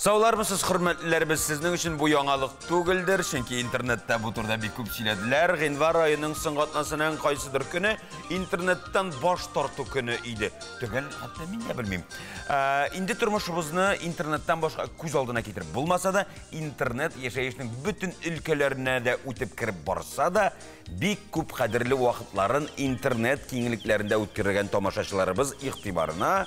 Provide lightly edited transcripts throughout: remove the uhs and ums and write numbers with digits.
Саулармысыз, хөрмәтлеләребез, сезнең өчен бу яңалык түгелдер, чөнки интернетта бу турыда бик күп сөйләделәр. Гыйнвар аеның соңгы атнасының кайсыдыр көне интернеттан баш тарту көне иде. Төгәл хәтта мин дә белмим. Инде тормышыбызны интернеттан башка күз алдына китереп булмаса да, интернет яшәешнең бөтен өлкәләренә дә үтеп кереп барса да, бик күп кадерле вакытларын интернет киңлекләрендә үткәргән тамашачыларыбыз игътибарына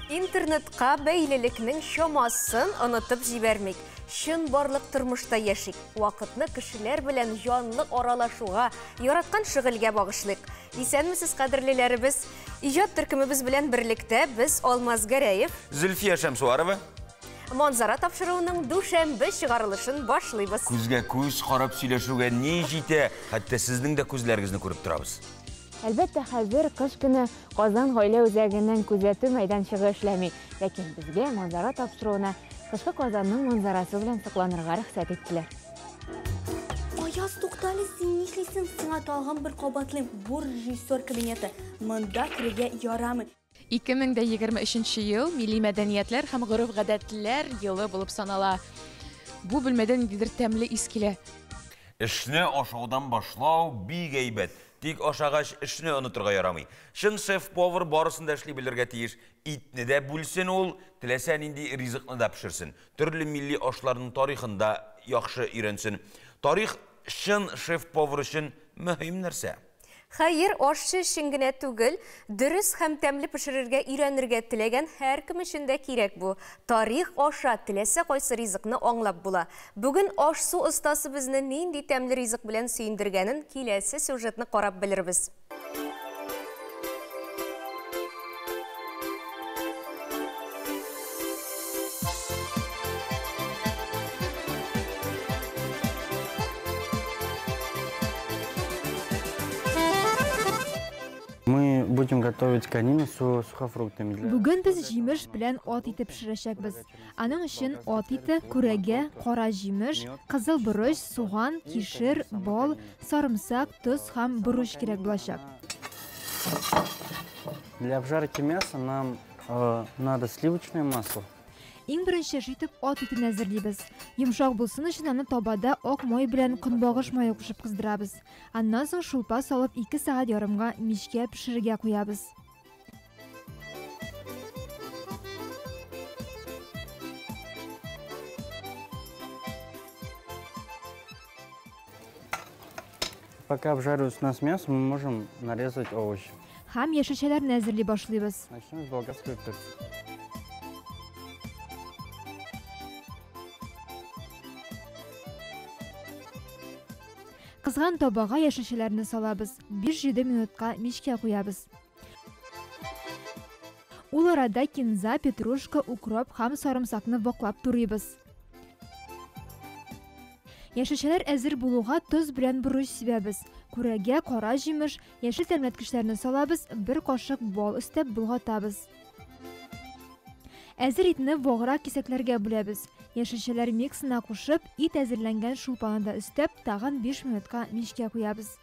Интернетка бәйлелекнең чамасын онытып җибәрмик. Чынбарлык тормышта яшик. Вакытны кешеләр белән җанлы аралашуга, яраткан шөгыльгә багышлыйк. Исәнмесез, кадерлеләребез. Иҗат төркемебез белән берлектә без Алмаз Гәрәев, Зөлфия Шәмсуарова. Манзара тапшыруының дүшәмбе чыгарылышын башлыйбыз. Күзгә күз карап сөйләшүгә ни җитә, хәтта сезнең дә күзләрегезне күреп торабыз. Әлбәттә, хәзер кыш көне Казан гаилә үзәгенең күзәтү мәйданчыгы эшләми. Ләкин безгә Манзара тапшыруына кышкы Казанның манзарасы белән сокланырга рөхсәт иттеләр. Аяз, туктале, син нишлисең? Сиңа тагын бер кабатлыйм. Бу режиссер кабинеты. Монда керергә ярамый. 2023 ел милли мәдәниятләр һәм гореф-гадәтләр елы булып санала. Бу бүлмәдә ниндидер тәмле ис килә. Эшне ашаудан башлау бик әйбәт. Тик ашагач эшне онытырга ярамый. Чын шеф-повар барысын да эшли белергә тиеш. Итне дә бүлсен ул, теләсә нинди ризыкны да пешерсен. Төрле милли ашларның тарихын да яхшы өйрәнсен. Тарих чын шеф-повар өчен мөһим нәрсә. Хәер, ашчы өчен генә түгел, дөрес һәм тәмле пешерергә өйрәнергә теләгән һәркем өчен дә кирәк бу. Тарих аша теләсә кайсы ризыкны аңлап була. Бүген аш-су остасы безне нинди тәмле ризык белән сөендергәнен киләсе сюжетны карап белербез. Мы будем готовить конину с сухофруктами. Бүген без җимеш белән ат ите пешерәчәкбез. Аның өчен ат ите, күрәгә, кара җимеш, кызыл борыч, суган, кишер, бал, сарымсак, тоз һәм борыч кирәк булачак. Для обжарки мяса нам надо сливочное масло. Иң беренче эш итеп ат итен әзерлибез. Йомшак булсын өчен аны табада ак май белән көнбагыш мае кушып кыздырабыз. Аннан соң шулпа салып 2 сәгать ярымга мичкә пешерергә куябыз. Пока обжаривается у нас мясо, мы можем нарезать овощи. Һәм яшелчәләрне әзерли башлыйбыз. Начнем с болгарского перца. Кызган табага яшелчәләрне салабыз. 5-7 минутка мичкә куябыз. Ул арада кинза, петрушка, укроп һәм сарымсакны ваклап турыйбыз. Яшелчәләр әзер булуга тоз белән борыч сибәбез. Күрәгә, кара җимеш, яшел тәмләткечләрне салабыз, бер кашык бал өстәп болгатабыз. Әзер итне ваграк кисәкләргә бүләбез. Яшелчәләр миксына кушып, ит әзерләнгән шулпаны да өстәп, тагын 5 минутка мичкә куябыз.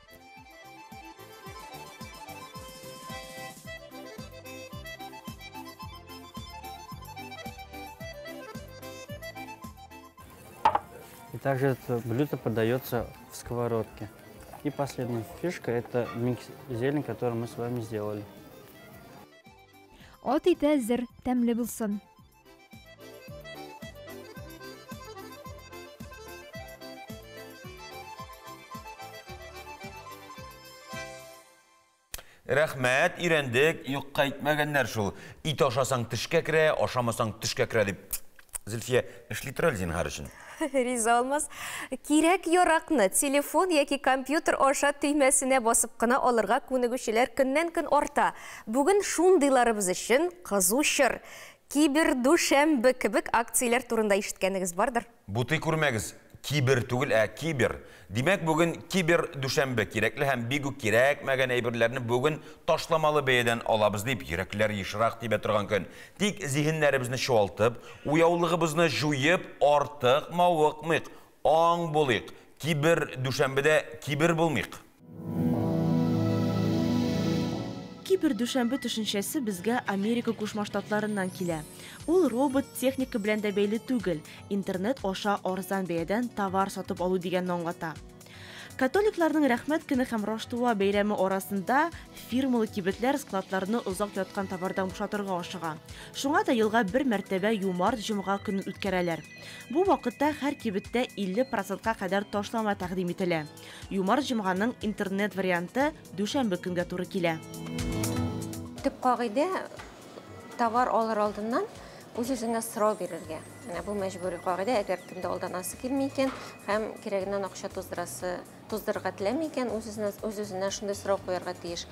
И также это блюдо подается в сковородке. И последняя фишка — это микс зелень, который мы с вами сделали. Ат ите әзер, тәмле булсын. Рәхмәт, өйрәндек, юкка әйтмәгәннәр шул. Ит ашасаң тешкә керә, ашамасаң төшкә керә дип. Зөлфия, эшли тор әле зинһар өчен. Риза Алмаз, кирәк яракны телефон яки компьютер аша төймәсенә басып кына алырга күнегүчеләр көннән-көн арта. Бүген шундыйларыбыз өчен кызу чор. Кибердүшәмбе кебек акцияләр турында ишеткәнегез бардыр? Бутый күрмәгез, кибер түгел, ә кибер. Димәк, бүген кибердүшәмбе кирәкле һәм бик үк кирәкмәгән әйберләрне бүген ташламалы бәядән алабыз дип йөрәкләр ешрак тибә торган көн. Тик зиһеннәребезне чуалтып, уяулыгыбызны җуеп, артык мавыкмыйк, аң булыйк. Кибердүшәмбедә кибер булмыйк. Кибердүшәмбе төшенчәсе безгә Америка Кушма Штатларыннан килә. Ул робот техника белән дә бәйле түгел, интернет аша арзан бәядән товар сатып алу дигәнне аңлата. Католикларның Рәхмәт көне һәм Раштуа бәйрәме арасында фирмалы кибетләр складларны озак яткан товардан бушатырга ашыга. Шуңа да елга бер мәртәбә юмарт җомга көнен үткәрәләр. Бу вакытта һәр кибеттә 50 процентка кадәр ташлама тәкъдим ителә. Юмарт җомганың интернет варианты дүшәмбе көнгә туры килә. Төп кагыйдә товар алыр алдыннан үз-үзеңә сорау бирергә. Менә бу мәҗбүри кагыйдә, әгәр кемдә алданасы килми икән һәм кирәгеннән акча туздырырга теләми икән, үз-үзенә шундый сорау куярга тиеш.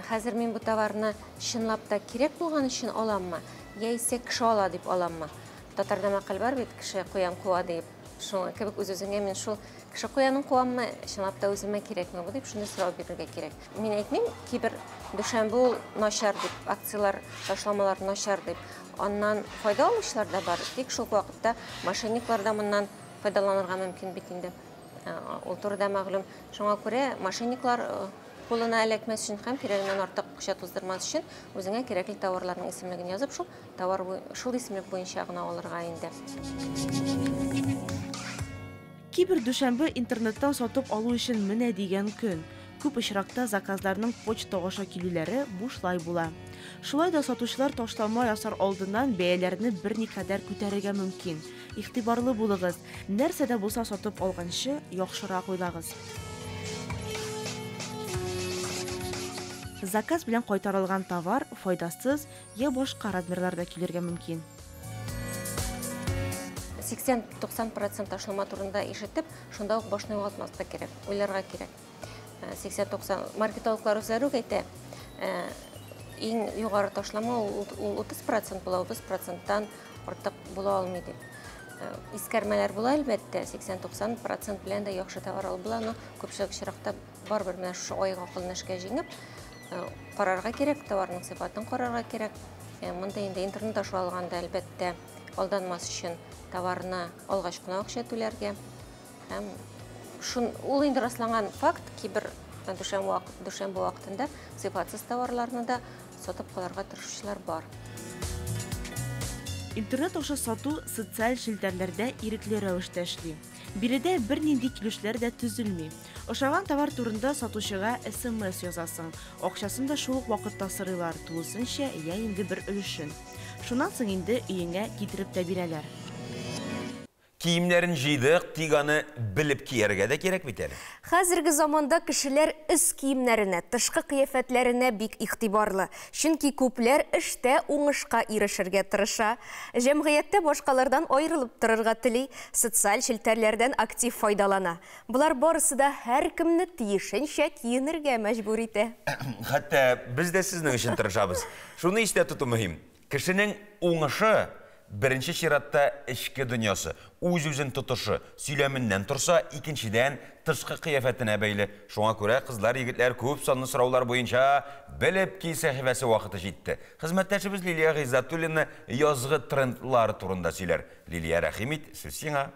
Хәзер мин бу товарны чынлап та кирәк булган өчен аламмы, яисә кеше ала дип аламмы? Татарда мәкаль бар бит, кеше куян куа дип. Шуңа кебек үз-үзеңә мин шул кеше куянын куаммы, чынлап та үземә кирәкме бу дип шундый сорау бирергә кирәк. Мин әйтмим, кибер дүшәмбе ул начар дип, акцияләр, ташламалар начар дип. Аннан файда алучылар да бар, тик шул вакытта мошенниклар да моннан файдаланырга мөмкин бит инде. Ул турыда мәгълүм. Шуңа күрә мошенниклар кулына эләкмәс өчен һәм кирәгеннән артык акча туздырмас өчен үзеңә кирәкле товарларның исемлеген язып, шул товар шул исемлек буенча гына алырга инде. Кибердүшәмбе интернеттан сатып алу өчен менә дигән көн. Күп очракта заказларның почта аша килүләре бушлай була. Шулай да сатучылар ташлама ясар алдыннан бәяләрне берникадәр күтәрергә мөмкин. Игътибарлы булыгыз. Нәрсә дә булса сатып алганчы, яхшырак уйлагыз. Заказ белән кайтарылган товар файдасыз я башка размерларда килергә мөмкин. 80-90% ташлама турында ишетеп, шунда ук башны югалтмаска кирәк, уйларга кирәк. 80-90 маркетологлар үзләре үк әйтә, иң югары ташлама ул 30% була, 30%-тан артык була алмый дип. Искәрмәләр була әлбәттә, 80-90% белән дә яхшы товар алып була, но күпчелек очракта барыбер менә шушы аяк акылны эшкә җиңеп, карарга кирәк, товарның сыйфатын карарга кирәк. Монда инде интернет аша алганда әлбәттә алданмас өчен товарны алгач кына акча түләргә. Һәм ул инде расланган факт, кибер дүшәмбе вакытында сыйфатсыз товарларны да сатып калырга тырышучылар бар. Интернет аша сату социаль челтәрләрдә ирекле рәвештә эшли. Биредә бернинди килешүләр дә төзелми. Ошаган товар турында сатучыга СМС язасың. Акчасын да шул ук вакытта сорыйлар, тулысынча я инде бер өлешен. Шуннан соң инде өеңә китереп тә бирәләр. Киемнәрен җыйдык, тик аны белеп кияргә дә кирәк бит әле. Хәзерге заманда кешеләр өс киемнәренә, тышкы кыяфәтләренә бик игътибарлы. Чөнки күпләр эштә уңышка ирешергә тырыша. Җәмгыятьтә башкалардан аерылып торырга тели, социаль челтәрләрдән актив файдалана. Болар барысы да һәркемне тиешенчә киенергә мәҗбүр итә. Хәтта без дә сезнең өчен тырышабыз. Шуны истә тоту мөһим. Кешенең уңышы беренче чиратта эчке дөньясы, үз-үзен тотышы, сөйләменнән торса, икенчедән тышкы кыяфәтенә бәйле. Шуңа күрә кызлар, егетләр күп санлы сораулар буенча белеп ки сәхифәсе вакыты җитте. Хезмәттәшебез Лилия Гыйззатуллина язгы трендлар турында сөйләр. Лилия, рәхим ит, сүз сиңа.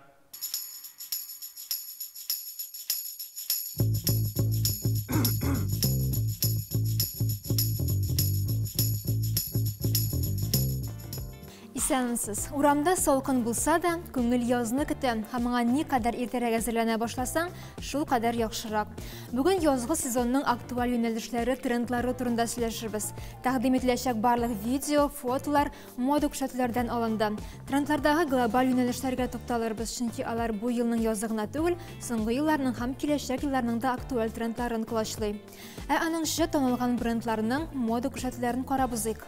Исәнмесез. Урамда салкын булса да, күңел язны көтә. Һәм аңа никадәр иртәрәк әзерләнә башласаң, шул кадәр яхшырак. Бүген язгы сезонның актуаль юнәлешләре, трендлары турында сөйләшербез. Тәкъдим ителәчәк барлык видео, фотолар мода күрсәтүләрдән алынды. Трендлардагы глобаль юнәлешләргә тукталырбыз, чөнки алар бу елның язы гына түгел, соңгы елларның һәм киләчәк елларның да актуаль трендларын колачлый. Ә аныңчы танылган брендларның мода күрсәтүләрен карап узыйк.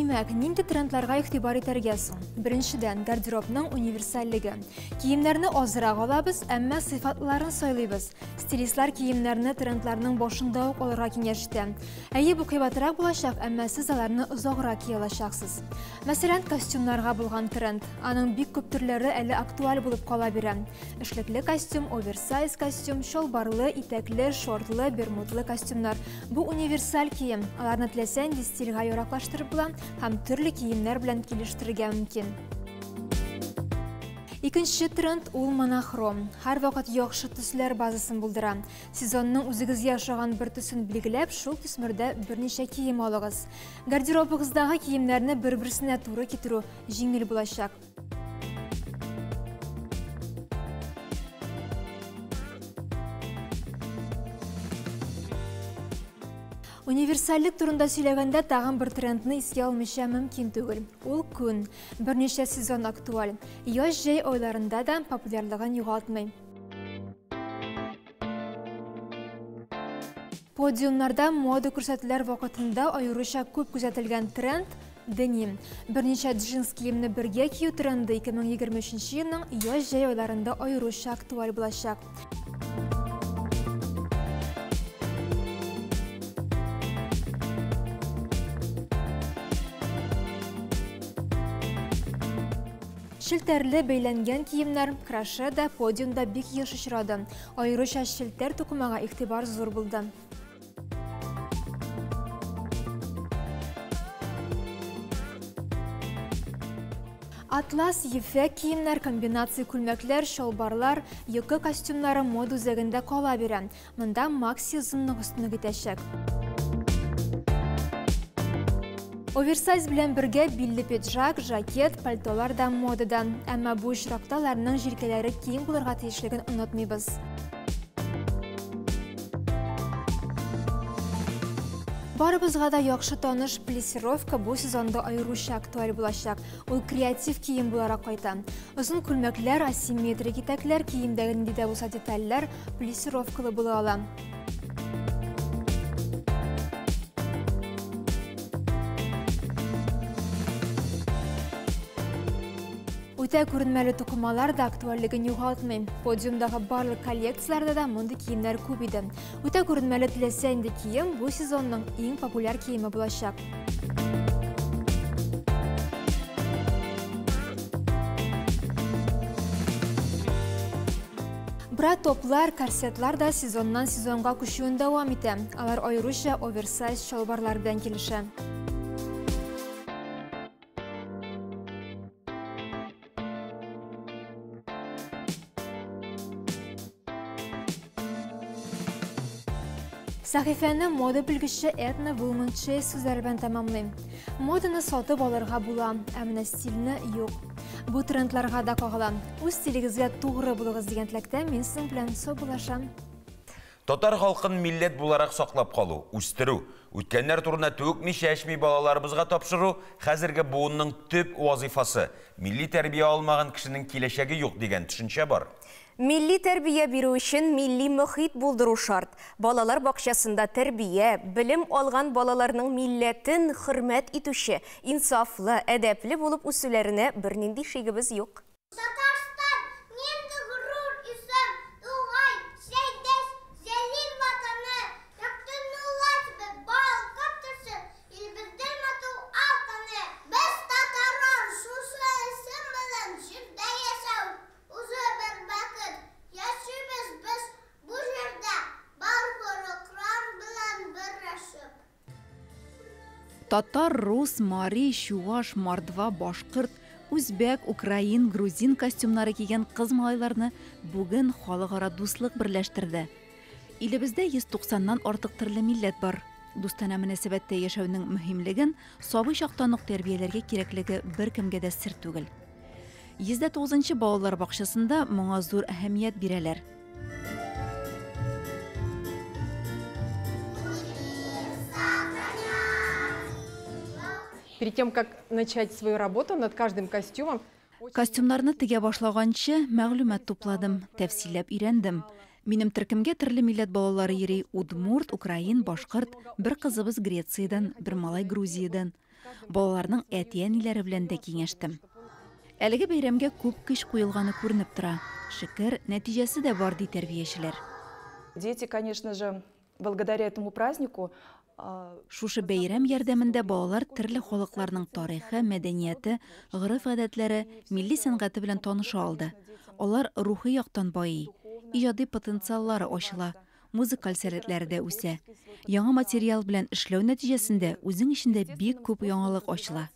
Димәк, нинди трендларга игътибар итәргә соң? Беренчедән, гардеробның универсальлеге. Киемнәрне азрак алабыз, әмма сыйфатлыларын сайлыйбыз. Стилистлар киемнәрне трендларның башында ук алырга киңәш итә. Әйе, бу кыйбатрак булачак, әмма сез аларны озаграк кия алачаксыз. Мәсәлән, костюмнарга булган тренд. Аның бик күп төрләре әле актуаль булып кала бирә. Эшлекле костюм, оверсайз костюм, чалбарлы, итәкле, шортлы, бермудлы костюмнар. Бу универсаль кием. Аларны теләсә нинди стильгә яраклаштырып була һәм төрле киемнәр белән килештерергә мөмкин. Икенче тренд ул монохром. Һәрвакыт яхшы төсләр базасын булдыра. Сезонның үзегезгә ошаган бер төсен билгеләп, шул төсмердә берничә кием алыгыз. Гардеробыгыздагы киемнәрне бер-берсенә туры китерү җиңел булачак. Универсальлек турында сөйләгәндә тагын бер трендны искә алмыйча мөмкин түгел. Ул күн. Берничә сезон актуаль. Яз-җәй айларында да популярлыгын югалтмый. Подиумнарда мода күрсәтүләр вакытында аеруча күп күзәтелгән тренд деним. Берничә джинс киемне бергә кию тренды 2023 елның яз-җәй айларында аеруча актуаль булачак. Челтәрле бәйләнгән киемнәр краше да подиумда бик еш очрады. Аеруча челтәр тукымага игътибар зур булды. Атлас, ефәк киемнәр, комбинация күлмәкләр, чалбарлар, йокы костюмнары мода үзәгендә кала бирә. Монда макси озынлык өстенлек итәчәк. Оверсайз белән бергә билле пиджак, жакет, пальтолар да модада. Әмма бу очракта аларның җилкәләре киң булырга тиешлеген онытмыйбыз. Барыбызга да яхшы таныш плиссировка бу сезонда аеруча актуаль булачак. Ул креатив кием буларак кайта. Озын күлмәкләр, асимметрик итәкләр, киемдәге нинди дә булса детальләр плиссировкалы була ала. Үтә күренмәле тукымалар да актуальлеген югалтмый. Подиумдагы барлык коллекцияләрдә дә мондый киемнәр күп иде. Үтә күренмәле теләсә нинди кием бу сезонның иң популяр киеме булачак. Бра-топлар, корсетлар да сезоннан сезонга күчүен дәвам итә. Алар аеруча оверсайз чалбарлар белән килешә. Сәхифәне мода белгече Этна Вулман Чейз сүзләре белән тәмамлыйм. Моданы сатып алырга була, ә менә стильне юк. Бу трендларга да кагыла. Үз стилегезгә тугры булыгыз дигән теләктә мин сезнең белән саубуллашам. Татар халкын милләт буларак саклап калу, үстерү, үткәннәр турында түкми чәчми балаларыбызга тапшыру хәзерге буынның төп вазифасы. Милли тәрбия алмаган кешенең киләчәге юк дигән төшенчә бар. Милли тәрбия бирү өчен милли мөхит булдыру шарт. Балалар бакчасында тәрбия, белем алган балаларның милләтен хөрмәт итүче, инсафлы, әдәпле булып үсүләренә бернинди шигебез юк. Татарстан, нинди горур исем, Тугай, Сәйдәш, Җәлил ватаны, якты нурлар кебек балкып торсын, илебездә матур ал таны. Без татарлар шушы исем белән җирдә яшәү үзе бер бәхет. Яшибез без бу җирдә, бар халыклар белән берләшеп. Татар, рус, мари, чуаш, мордва, башкорт, үзбәк, украин, грузин костюмнары кигән кыз малайларны бүген халыкара дуслык берләштерде. Илебездә 190-нан артык төрле милләт бар. Дустанә мөнәсәбәттә яшәүнең мөһимлеген сабый чактан ук тәрбияләргә кирәклеге беркемгә дә сер түгел. 109-нчы балалар бакчасында моңа зур әһәмият бирәләр. Перед тем, как начать свою работу над каждым костюмом, Костюмнарны тегә башлаганчы мәгълүмат тупладым, тәфсилләп өйрәндем. Минем төркемгә төрле милләт балалары йөри: удмурт, украин, башкорт, бер кызыбыз Грециядән, бер малай Грузиядән. Балаларның әти-әниләре белән дә киңәштем. Әлеге бәйрәмгә күп көч куелганы күренеп тора. Шөкер, нәтиҗәсе дә бар, ди тәрбиячеләр. Дети, конечно же, благодаря этому празднику Шушы бәйрәм ярдәмендә балалар төрле халыкларның тарихы, мәдәнияте, гореф-гадәтләре, милли сәнгате белән таныша алды. Алар рухи яктан байый, иҗади потенциаллары ачыла, музыкаль сәләтләре дә үсә. Яңа материал белән эшләү нәтиҗәсендә үзең эчендә бик күп яңалык ачыла.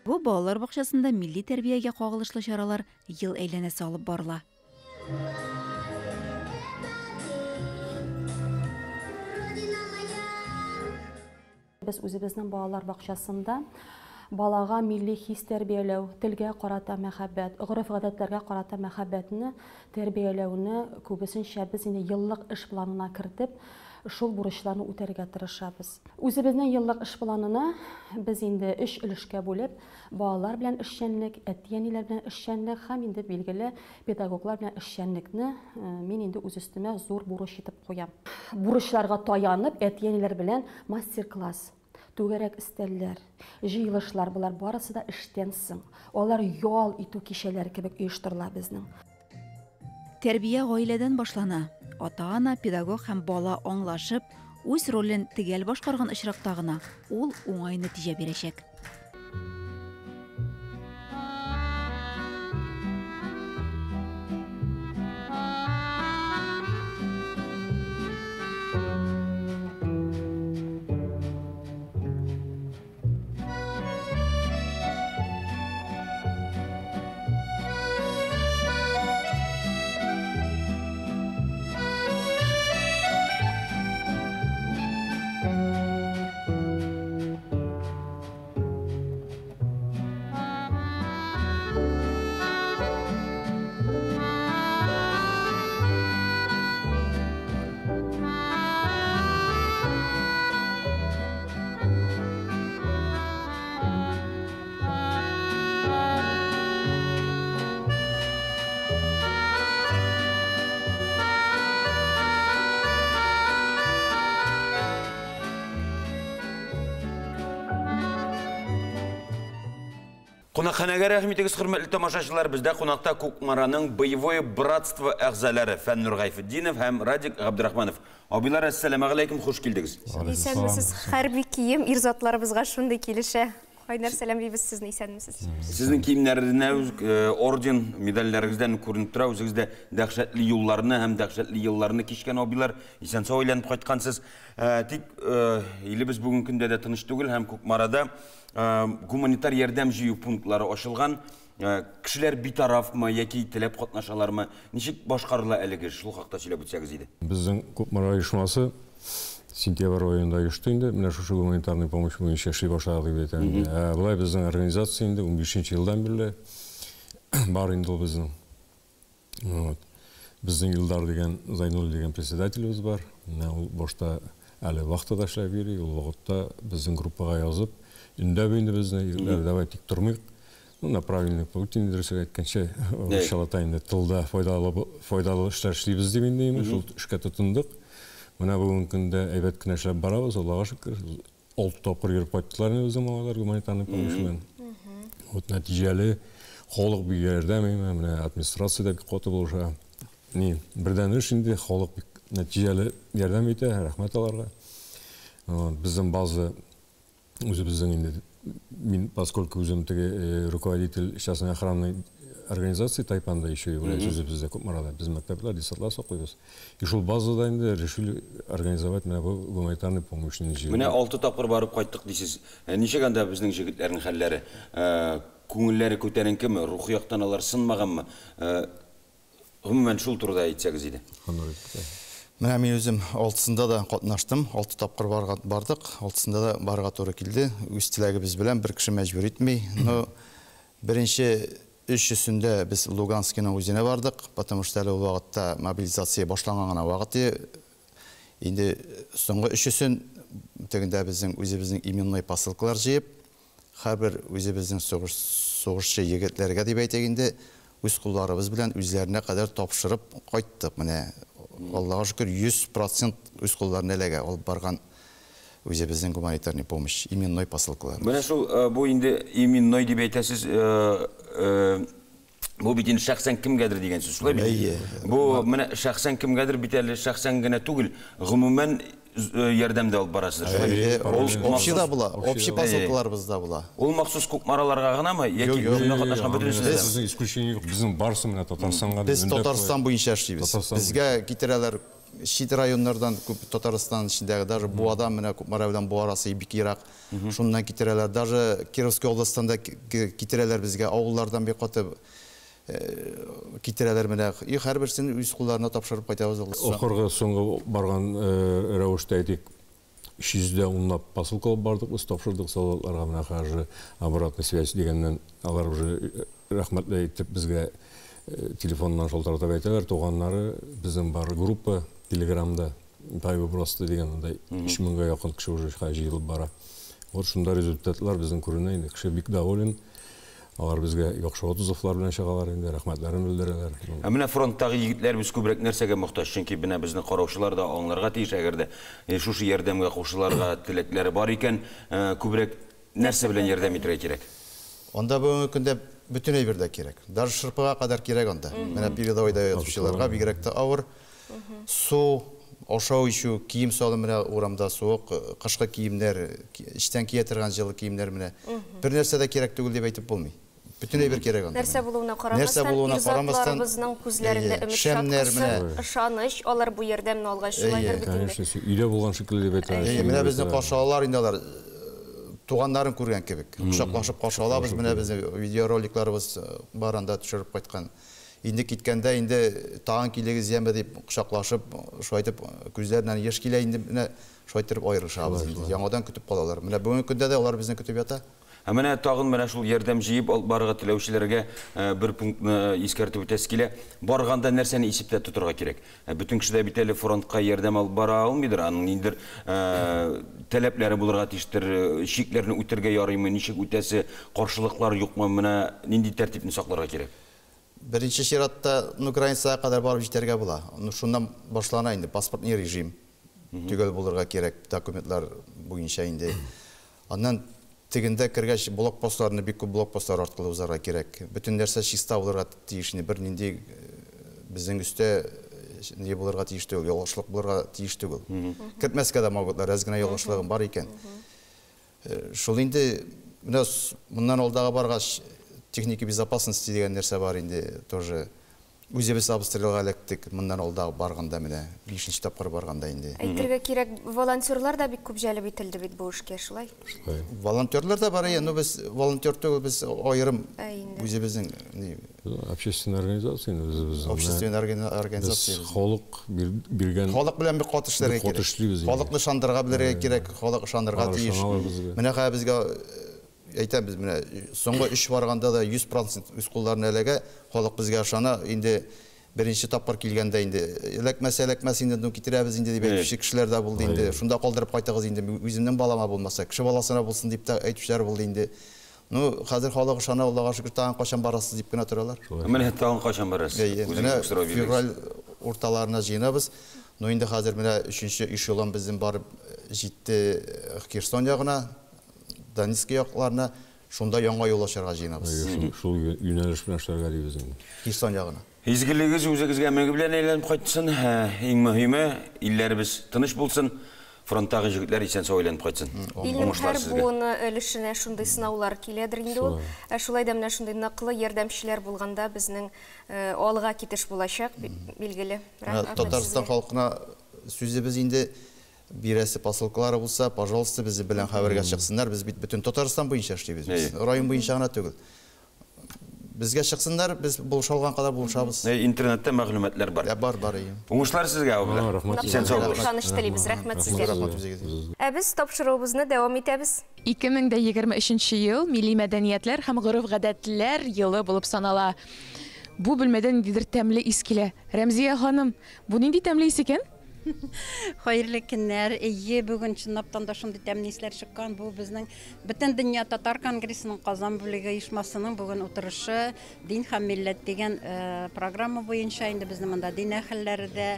Бу балалар бакчасында милли тәрбиягә кагылышлы чаралар ел әйләнәсе алып барыла. Без үзебезнең балалар бакчасында балага милли хис тәрбияләү, телгә карата мәхәббәт, гореф-гадәтләргә карата мәхәббәтне тәрбияләүне күбесенчә без инде еллык эш планына кертеп, шул бурычларны үтәргә тырышабыз. Үзебезнең еллык эш планына без инде өч өлешкә бүлеп, балалар белән эшчәнлек, әти-әниләр белән эшчәнлек һәм инде билгеле педагоглар белән эшчәнлекне мин инде үз өстемә зур бурыч итеп куям. Бурычларга таянып, әти-әниләр белән мастер-класс, түгәрәк өстәлләр, җыелышлар, болар барысы да эштән соң. Алар ял итү кичәләре кебек оештырыла безнең. Тәрбия гаиләдән башлана. Ата-ана, педагог һәм бала аңлашып, үз ролен төгәл башкарган очракта гына ул уңай нәтиҗә бирәчәк. Кунакханәгә рәхим итегез, хөрмәтле тамашачылар. Бездә кунакта Кукмараның Боевое братство әгъзалары Фәннур Гайфетдинов һәм Радик Габдрахманов. Абыйлар, әссәламәгаләйкүм, хуш килдегез. Исәнмесез, хәрби кием ир затларыбызга шундый килешә. Кайнар сәламлибез сезне, исәнмесез. Сезнең киемнәренә орден, медальләрегездән күренеп тора, үзегез дә дәһшәтле юлларны һәм дәһшәтле елларны кичкән абыйлар, исән-сау әйләнеп кайткансыз. Тик илебез бүгенге көндә дә тыныч түгел һәм Кукмарада гуманитар ярдәм җыю пунктлары ачылган. Кешеләр битарафмы яки теләп катнашалармы? Ничек башкарыла әлеге эш? Шул хакта сөйләп үтсәгез иде. Безнең Кукмара оешмасы сентябрь аенда оешты инде. Менә шушы гуманитарный помощь буенча эшли башладык дип әйтәм инде. Ә болай безнең организация инде 15 елдан бирле бар инде ул безнең. Вот. Безнең Илдар дигән, Зайнуллин дигән председателебез бар. Менә ул башта әле вахтада эшләп йөри, ул вакытта безнең группага язып, өндәп инде безне, егетләр, давай тик тормыйк. Ну, на правильный путь, инде дөресрәк әйткәнчә, русчалата инде тылда файдалы эшләр эшлибез дип инде, шул эшкә тотындык. Менә бүгенге көндә әйбәт кенә эшләп барабыз, Аллага шөкер. 6 тапкыр йөреп кайттылар инде безнең балалар гуманитарный помощь белән. Вот нәтиҗәле халык бик ярдәм итә, менә администрация дә бик каты булыша. Ни, бердән эш инде халык бик нәтиҗәле ярдәм итә, рәхмәт аларга. Безнең база үзебезнең инде, мин, поскольку үзем теге руководитель частной охранной организации Тайпанда еще являюсь, үзебездә Кукмарада, без мәктәпләр, детсадлар саклыйбыз. И шул базада инде решили организовать менә бу гуманитарный помощь җыю. Менә 6 тапкыр барып кайттык дисез. Ничек анда безнең җегетләрнең хәлләре? Күңелләре күтәренкеме, рухи яктан алар сынмаганмы? Гомумән шул турыда әйтсәгез иде. Менә мин үзем 6-сында да катнаштым, 6 тапкыр бардык, 6-сында да барырга туры килде. Үз теләгебез белән бер кеше мәҗбүр итми. Но беренче өчесендә без Луганскийның үзенә бардык, потому что әле ул вакытта мобилизация башланган гына вакыт. Инде соңгы өчесен тегендә безнең үзебезнең именной посылкалар җыеп, һәрбер үзебезнең сугышчы егетләргә дип әйтик инде, үз кулларыбыз белән үзләренә кадәр тапшырып кайттык. Менә Аллага шөкер, 100% үз кулларына эләгә алып барган Үзебезнең гуманитарный помощь, именной посылкалар. Менә шул бу инде именной дип әйтәсез, бу бит инде шәхсән кемгәдер дигән сүз, шулай бит? Әйе. Бу менә шәхсән кемгәдер бит әле шәхсән генә түгел, гомумән ярдәм дә алып барасыз, шулай бит? Ул общий да була, общий посылкаларыбыз да була. Ул махсус Кукмараларга гынамы яки шунда катнашкан бөтенесенә дә? Безнең исключение юк, безнең барысы менә Татарстанга. Без Татарстан буенча эшлибез. Безгә китерәләр чит районнардан, күп Татарстан эчендәге, даже Буадан, менә Кукмара белән Буа арасы бик ерак. Шуннан китерәләр. Даже Кировский областьтан да китерәләр безгә, авыллардан бик каты китерәләр менә. И һәрберсен үз кулларына тапшырып кайтабыз. Ахыргы соңгы барган рәвештә әйтик, 310 лап посылка алып бардык, без тапшырдык солдатларга. Менә хәзер обратная связь дигәннән, алар уже рәхмәтле әйтеп безгә телефоннан шалтыратып әйтәләр, туганнары. Безнең бар группа Телеграмда, Пайвы просто дигән, анда 3000гә якын кеше уже җыелып бара. Вот шунда результатлар безнең күренә инде, кеше бик доволен. Алар безгә яхшы отзывлар белән чыгалар инде, рәхмәтләрен белдерәләр. Ә менә фронттагы егетләребез күбрәк нәрсәгә мохтаҗ? Чөнки менә безне караучылар да аңларга тиеш, әгәр дә шушы ярдәмгә кушылырга теләкләре бар икән, күбрәк нәрсә белән ярдәм итәргә кирәк? Анда бүгенге көндә бөтен әйбер дә кирәк. Даже шырпыга кадәр кирәк анда. Менә передовойда ятучыларга бигрәк тә авыр. Су, ашау эчү, кием салым, менә урамда суык, кышкы киемнәр, эчтән кия торган җылы киемнәр менә. Бер нәрсә дә кирәк түгел дип әйтеп булмый. Бөтен әйбер кирәк анда. Нәрсә булуына карамастан, ир-затларыбызның күзләрендә өмет чаткысы, ышаныч, алар бу ярдәмне алгач шулайдыр бит инде. Конечно, өйдә булган шикелле дип әйтә. Әйе, менә безне каршы алалар инде алар туганнарын күргән кебек. Кочаклашып каршы алабыз, менә безнең видеороликларыбыз бар анда төшереп кайткан. Инде киткәндә инде тагын килегез яме дип кочаклашып, шулай итеп күзләреннән яшь килә инде, менә шулай итеп аерылышабыз инде. Яңадан көтеп калалар. Менә бүгенге көндә дә алар безне көтеп ята. Ә менә тагын менә шул ярдәм җыеп алып барырга теләүчеләргә бер пунктны искәртеп үтәсе килә. Барганда нәрсәне исәптә тотырга кирәк? Бөтен кеше дә бит әле фронтка ярдәм алып бара алмыйдыр. Аның ниндидер таләпләре булырга тиештер, чикләрне үтәргә ярыймы, ничек үтәсе, каршылыклар юкмы, менә нинди тәртипне сакларга кирәк? Беренче чиратта, ну, границага кадәр барып җитәргә була. Ну, шуннан башлана инде паспортный режим. Төгәл булырга кирәк документлар буенча инде. Аннан тегендә кергәч блокпостларны, бик күп блокпостлар аркылы узарга кирәк. Бөтен нәрсә чиста булырга тиеш инде, бернинди безнең өстә ни булырга тиеш түгел, ялгышлык булырга тиеш түгел. Кертмәскә дә могутлар, әз генә ялгышлыгың бар икән. Шул инде, менә моннан алдага баргач, техника безопасности дигән нәрсә бар инде, тоже үзебез обстрелга эләктек, моннан алда барганда, менә 5нче тапкыр барганда инде. Әйтергә кирәк, волонтерлар да бик күп җәлеп ителде бит бу эшкә, шулай? Шулай. Волонтерлар да бар, но без волонтер түгел, без аерым үзебезнең общественная организация инде үзебезнең. Общественная организация. Без халык биргән. Халык белән бик каты эшләргә кирәк. Каты эшлибез. Халыкны ышандырырга белергә кирәк, халык ышанырга тиеш. Менә хәзер безгә әйтәбез, менә соңгы 3 барганда да 100% үз кулларына эләгә, халык безгә ышана. Инде беренче тапкыр килгәндә инде эләкмәсә эләкмәс инде, ну китерәбез инде дип әйтүче кешеләр дә булды инде. Шунда калдырып кайтыгыз инде, үземнең балама булмаса, кеше баласына булсын дип тә әйтүчеләр булды инде. Ну, хәзер халык ышана, Аллага шөкер, тагын кайчан барасыз дип кенә торалар. Менә тагын кайчан барасыз? Менә февраль урталарына җыенабыз. Ну, инде хәзер менә 3нче эшелон безнең барып җитте Херсон ягына, Донецк якларына, шунда яңа юл ачарга җыенабыз. Шул юнәлеш белән эшләргә дибез инде. Херсон ягына. Изгелегез үзегезгә меңе белән әйләнеп кайтсын. Иң мөһиме, илләребез тыныч булсын. Фронттагы җегетләр исән-сау әйләнеп кайтсын. Илнең һәр буыны өлешенә шундый сынаулар киләдер инде ул. Ә шулай да менә шундый ныклы ярдәмчеләр булганда безнең алга китеш булачак, билгеле. Татарстан халкына сүзебез инде, бирәсе посылкалары булса, пожалуйста, безне белән хәбәргә чыксыннар. Без бит бөтен Татарстан буенча эшлибез. Без район буенча гына түгел. Безгә чыксыннар, без булыша алган кадәр булышабыз. Интернетта мәгълүматлар бар. Бар, бар, әйе. Уңышлар сезгә, абыйлар. Рәхмәт. Исән-сау булыгыз. Ышаныч телибез, рәхмәт сезгә. Рәхмәт үзегезгә. Ә без тапшыруыбызны дәвам итәбез. 2023 ел милли мәдәниятләр һәм гореф-гадәтләр елы булып санала. Бу бүлмәдә ниндидер тәмле ис килә. Рәмзия ханым, бу нинди тәмле ис икән? Хәерле көннәр. Әйе, бүген чынлаптан да шундый тәмле исләр чыккан. Бу безнең Бөтен дөнья татар конгрессының Казан бүлеге оешмасының бүген утырышы Дин һәм милләт дигән программа буенча. Инде безнең монда дин әһелләре дә,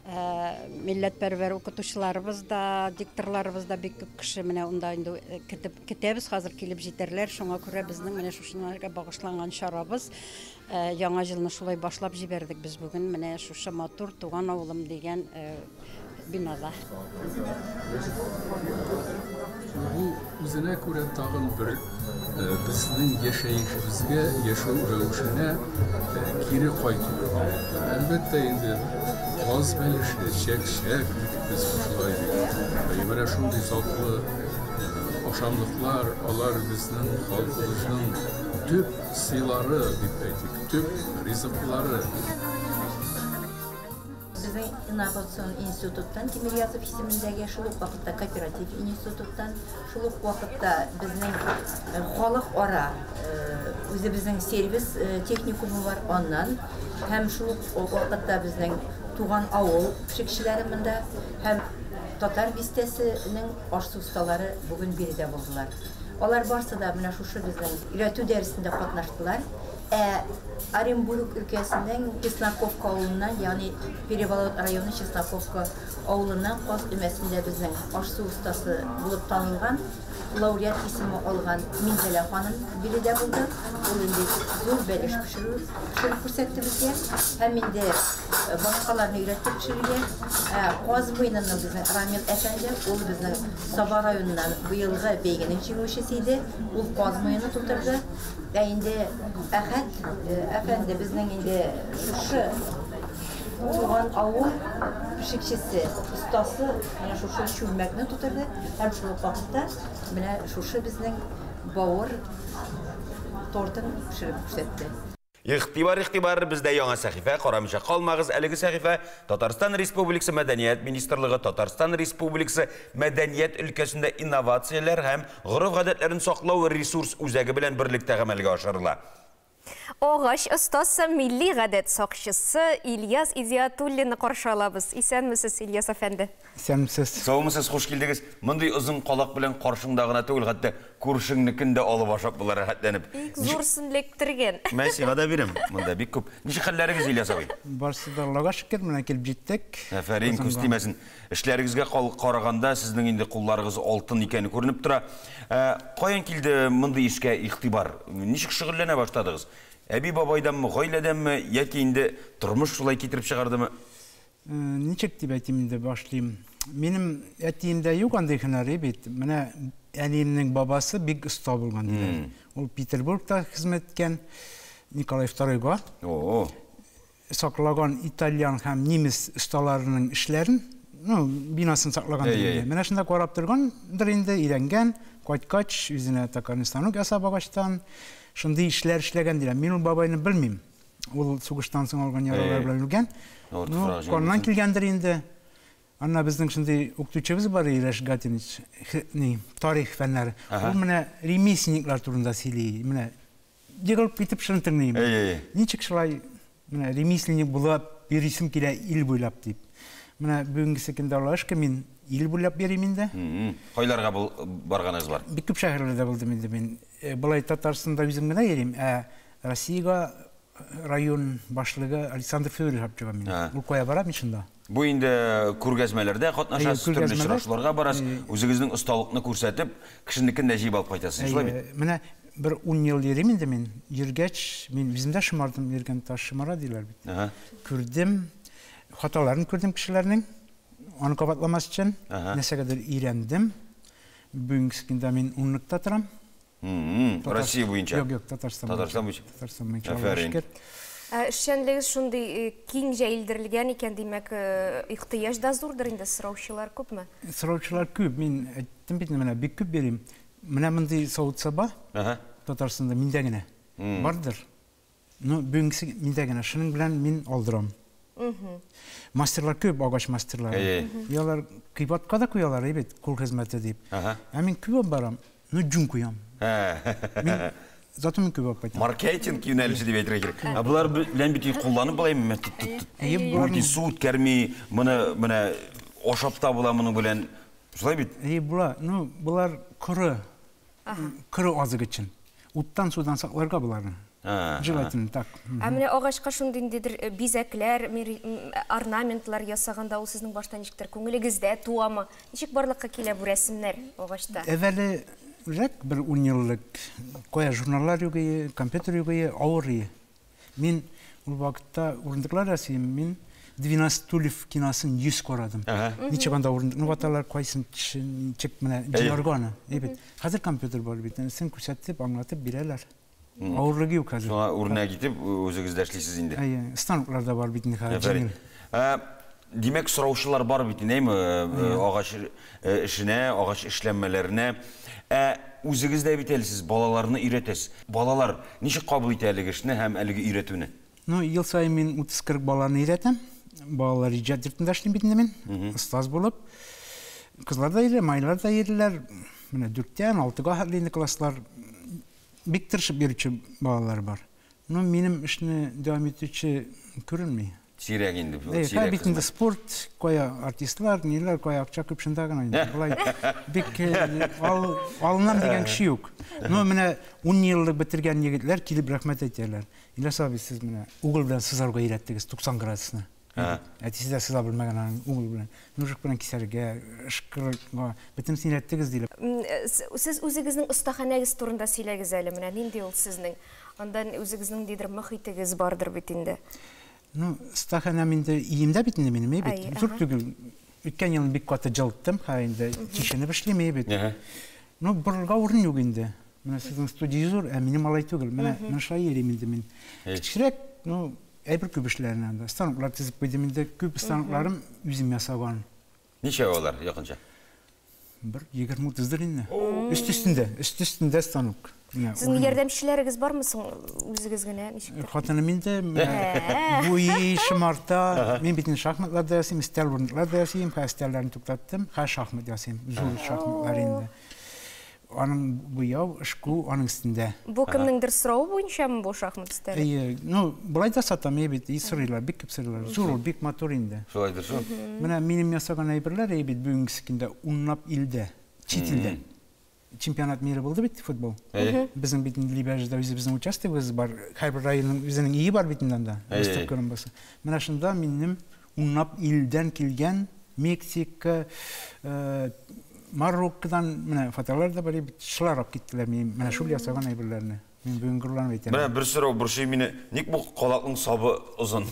Милләтпәрвәр укытучыларыбыз да, дикторларыбыз да бик күп кеше менә унда инде көтеп көтәбез, хәзер килеп җитәрләр. Шуңа күрә безнең менә шушыларга багышланган чарабыз. Яңа җылны шулай башлап җибәрдек без бүген менә шушы матур Туган авылым дигән бинада. Бу үзенә күрә тагын бер безнең яшәешебезгә, яшәү рәвешенә кире кайту. Әлбәттә инде, каз бәлеше, чәк-чәк бит без шулай бит. Менә шундый затлы ашамлыклар, алар безнең халкыбызның төп сыйлары дип әйтик, төп ризыклары. Безнең инновацион институттан, Тимирязев исемендәге, шул ук вакытта кооператив институттан, шул ук вакытта безнең халыкара үзебезнең сервис техникумы бар, аннан һәм шул ук вакытта безнең туган авыл пешекчеләре монда һәм Татар бистәсенең аш-су осталары бүген биредә булдылар. Алар барсы да менә шушы безнең өйрәтү дәресендә катнаштылар. Ә Оренбург өлкәсенең Чесноковка авылыннан, ягъни Переволот районы Чесноковка авылыннан каз өмәсендә безнең аш-су остасы булып танылган, лауреат исеме алган Минзәлә ханым биредә булды. Ул инде зур бәлеш пешерү пешереп күрсәтте безгә һәм инде башкаларны өйрәтте пешерергә. Ә каз муеныннан безнең Рамил әфәнде, ул безнең Саба районыннан быелгы бәйгенең җиңүчесе иде. Ул каз муены тутырды. Ә инде Әхәт әфәнде безнең инде шушы туган авыл пешекчесе, остасы менә шушы чүлмәкне тутырды һәм шул ук вакытта менә шушы безнең бавыр тортын пешереп күрсәтте. Игътибар, игътибар, бездә яңа сәхифә, карамыйча калмагыз, әлеге сәхифә Татарстан Республикасы Мәдәният министрлыгы, Татарстан Республикасы Мәдәният өлкәсендә инновацияләр һәм гореф-гадәтләрен саклау ресурс үзәге белән берлектә гамәлгә ашырыла. Агач остасы, милли гадәт сакчысы Ильяс Идиатуллинны каршы алабыз. Исәнмесез, Ильяс әфәнде. Исәнмесез. Саумысыз, хуш килдегез. Мондый озын калак белән каршыңда гына түгел, хәтта күршеңнекен дә алып ашап була рәхәтләнеп. Бик зурсын эләктергән. Мә, сиңа да бирәм. Монда бик күп. Ничек хәлләрегез, Ильяс абый? Барысы да Аллага шөкер, менә килеп җиттек. Афәрин, күз тимәсен. Эшләрегезгә караганда, сезнең инде кулларыгыз алтын икәне күренеп тора. Ә, каян килде мондый эшкә игътибар? Ничек шөгыльләнә башладыгыз? Әби-бабайданмы, гаиләдәнме, яки инде тормыш шулай китереп чыгардымы? Ничек дип әйтим инде, башлыйм. Минем әтиемдә юк андый һөнәри бит. Менә әниемнең бабасы бик оста булган диләр. Ул Петербургта хезмәт иткән Николай Второйга. Саклаган итальян һәм немец осталарының эшләрен, ну, бинасын саклаган инде. Менә шунда карап торгандыр инде, өйрәнгән, кайткач, үзенә токарный станок ясап агачтан, шундый эшләр эшләгән диләр. Мин ул бабайны белмим. Ул сугыштан соң алган яралар белән үлгән. Ну, каннан килгәндер инде. Анна безнең шундый укытучыбыз бар, Ирәш Гатинович, ни, тарих фәннәре. Ул менә ремесленниклар турында сөйли. Менә егылып китеп шуны тыңлыйм. Ничек шулай менә ремесленник булып йөрисем килә ил буйлап дип. Менә бүгенгесе көндә Аллага шөкер, мин ил буйлап йөрим инде. Кайларга барганыгыз бар? Бик күп шәһәрләрдә булдым инде мин. Болай Татарстанда үзем генә йөрим, ә Россиягә район башлыгы Александр Федорович алып чыга мине. Ул кая бара, мин шунда. Бу инде күргәзмәләрдә катнашасыз, төрле очрашуларга барасыз, үзегезнең осталыкны күрсәтеп, кешенекен дә җыеп алып кайтасыз, шулай бит? Менә бер ун ел йөрим инде мин. Йөргәч, мин үзем дә шомардым, йөргән таш шомара диләр бит. Күрдем, хаталарын күрдем кешеләрнең. Аны кабатламас өчен нәрсәгәдер өйрәндем. Бүгенге көндә мин унлыкта торам. Россия буенча. Юк, юк, Татарстан. Татарстан буенча. Татарстан буенча. Афәрин. Эшчәнлегегез шундый киң җәелдерелгән икән, димәк, ихтыяҗ да зурдыр инде, сораучылар күпме? Сораучылар күп. Мин әйттем бит, менә бик күп йөрим. Менә мондый савыт-саба Татарстанда миндә генә бардыр. Ну, бүгенгесе миндә генә. Шуның белән мин алдырам. Мастерлар күп, агач мастерлары. И алар кыйбатка да куялар, бит, кул хезмәте дип. Ә мин күп алып барам, ну, җүн куям. Мин зато мин күп алып кайтам. Маркетинг юнәлеше дип әйтергә кирәк. Ә болар белән бит кулланып була, менә тот тот тот. Бу су үткәрми, моны менә ашап та була моның белән. Шулай бит? Әйе, була. Ну, болар коры. Коры азык өчен. Уттан, судан сакларга боларны. Желательно так. Ә менә агачка шундый ниндидер бизәкләр, орнаментлар ясаганда ул сезнең башта ничектер күңелегездә туамы? Ничек барлыкка килә бу рәсемнәр агачта? Әвәле рәк бер ун еллык кая журналлар юк ие, компьютер юк ие, авыр ие. Мин ул вакытта урындыклар ясыйм, мин 12 стульев киносын 100 карадым. Ничек анда урындыкны ваталар, кайсын ничек менә җыярга аны. Әйбәт. Хәзер компьютер бар бит, син күрсәтеп, аңлатып бирәләр. Авырлыгы юк хәзер. Шуңа үрнәк итеп үзегез дә эшлисез инде. Әйе, станоклар да бар бит инде хәзер җиңел. Димәк, сораучылар бар бит инде, әйме, агач эшенә, агач эшләнмәләренә. Ә үзегез дә бит әле сез балаларны өйрәтәсез. Балалар ничек кабул итә әлеге эшне һәм әлеге өйрәтүне? Ну, ел саен мин 30-40 баланы өйрәтәм. Балалар иҗат йортында эшлим бит инде мин, остаз булып. Кызлар да йөри, малайлар да йөриләр. Менә дүрттән алтыга хәтле инде класслар. Бик тырышып йөрүче балалар бар. Ну, минем эшне дәвам итүче күренми. Сирәк инде бу, Әйе, сирәк бит инде хезмәт. спорт, кая артистлар, ниләр, кая акча күп шунда гына инде. Болай бик э, ал, алынам дигән кеше юк. Ну, менә 10 еллык бетергән егетләр килеп рәхмәт әйтәләр. Ильяс абый, сез менә угол белән сызарга өйрәттегез 90 градусны. Әтисе дә сыза белмәгән аның угол белән. Ножик белән кисәргә, ышкырга, бөтенесен өйрәттегез, диләр. Сез үзегезнең остаханәгез турында сөйләгез әле, менә нинди ул сезнең? Анда үзегезнең ниндидер мохитегез бардыр бит инде. Ну, остаханәм инде өемдә бит инде минем, әй бит. Зур түгел. Үткән елны бик каты җылыттым, хәзер инде чишенеп эшлим, әй бит. Ну, борырга урын юк инде. Менә сезнең студия зур, ә минем алай түгел. Менә менә шулай йөрим инде мин. Кечерәк, ну, әйбер күп эшләрен анда. Станоклар төзеп куйдым инде. Күп станокларым үзем ясаган. Ничә алар якынча? Бер 20-30дыр инде. Өст өстендә, өст өстендә станок. Сезнең ярдәмчеләрегез бармы соң, үзегез генә ничектер? Хатыным инде буи, шомарта. Мин бит инде шахматлар да ясыйм, өстәл урындыклар да ясыйм, хәзер өстәлләрне туктаттым, хәзер шахмат ясыйм, зур шахматлар инде. Аның буяу, ышку аның өстендә. Бу кемнеңдер соравы буенчамы бу шахмат өстәле? Әйе, ну, болай да сатам, әйе бит, и сорыйлар, бик күп сорыйлар. Зур ул, бик матур инде. Шулайдыр шул. Менә минем ясаган әйберләр, әйе бит, бүгенгесе көндә унлап илдә, чит илдә. Чемпионат мира булды бит футбол. Безнең бит инде Либәҗдә үзебезнең участогыбыз бар. Һәрбер районның үзенең өе бар бит инде анда. Выставка урынбасы. Менә шунда минем унлап илдән килгән Мексика, Мароккодан менә фотолар да бар, шулар алып киттеләр минем менә шул ясаган әйберләрне. Мин бүген горурланып әйтәм. Менә бер сорау борчый мине. Ник бу калакның сабы озын?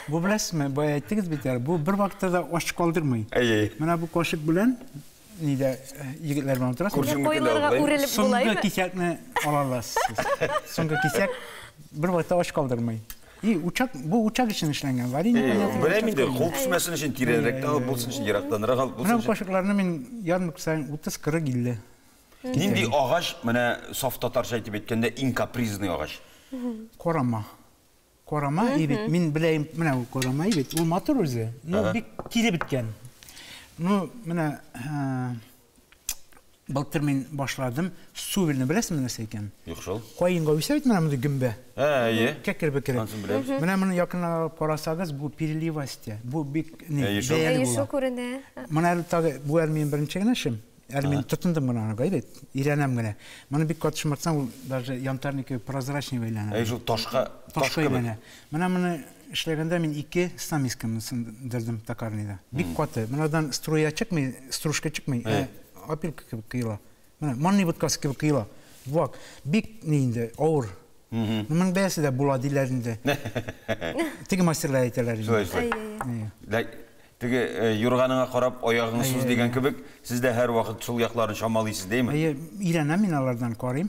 Бу беләсезме, бая әйттегез бит әле, бу бер вакытта да ач калдырмый. Әйе. Менә бу кашык белән нидә егетләр белән утырасың. Куйларга үрелеп була. Соңгы кисәкне ала аласыз. Соңгы кисәк бер вакытта ач калдырмый. И учак, бу учак өчен эшләнгән варенье. Беләм инде, кул төшмәсен өчен тирәнрәк тә алып булсын өчен, ерактанрак алып булсын. Менә бу кашыкларны мин ярмарка саен 30, 40, 50. Нинди агач, менә саф татарча әйтеп әйткәндә, иң капризный агач? Карама. Карама, и бит, мин беләм, менә ул карама, и бит, ул матур үзе, но бик кире беткән. Ну, менә былтыр мин башладым, сувельне беләсеңме нәрсә икәнен? Юк шул. Каенга үсә бит менә мондый гөмбә. Ә, әйе. Кәкер бекере. Анысын беләбез. Менә моны якыннан алып карасагыз, бу переливастия. Бу бик ни, Әйе шул. бәяле Әйе шул була. күренә. Моны әле тагы, бу әле минем беренче генә эшем. Әле мин тотындым гына аны, бит, өйрәнәм генә. Моны бик каты шомартсаң, ул даже янтарный кебек прозрачный әйләнә. Әй шул ташка, таш ташка кебек. әйләнә. Менә моны эшләгәндә мин ике стамискамны сындырдым токарныйда. Бик каты. Монадан струя чыкмый, стружка чыкмый, ә опилка кебек коела. Менә манный боткасы кебек коела. Вак. Бик ни инде, авыр. Моның бәясе дә була диләр инде. Теге мастерлар әйтәләр инде. Шулай, шулай. Теге юрганыңа карап аягыңны суз дигән кебек, сез дә һәрвакыт шул якларын чамалыйсыз, дәйме? Әйе, өйрәнәм мин алардан, карыйм.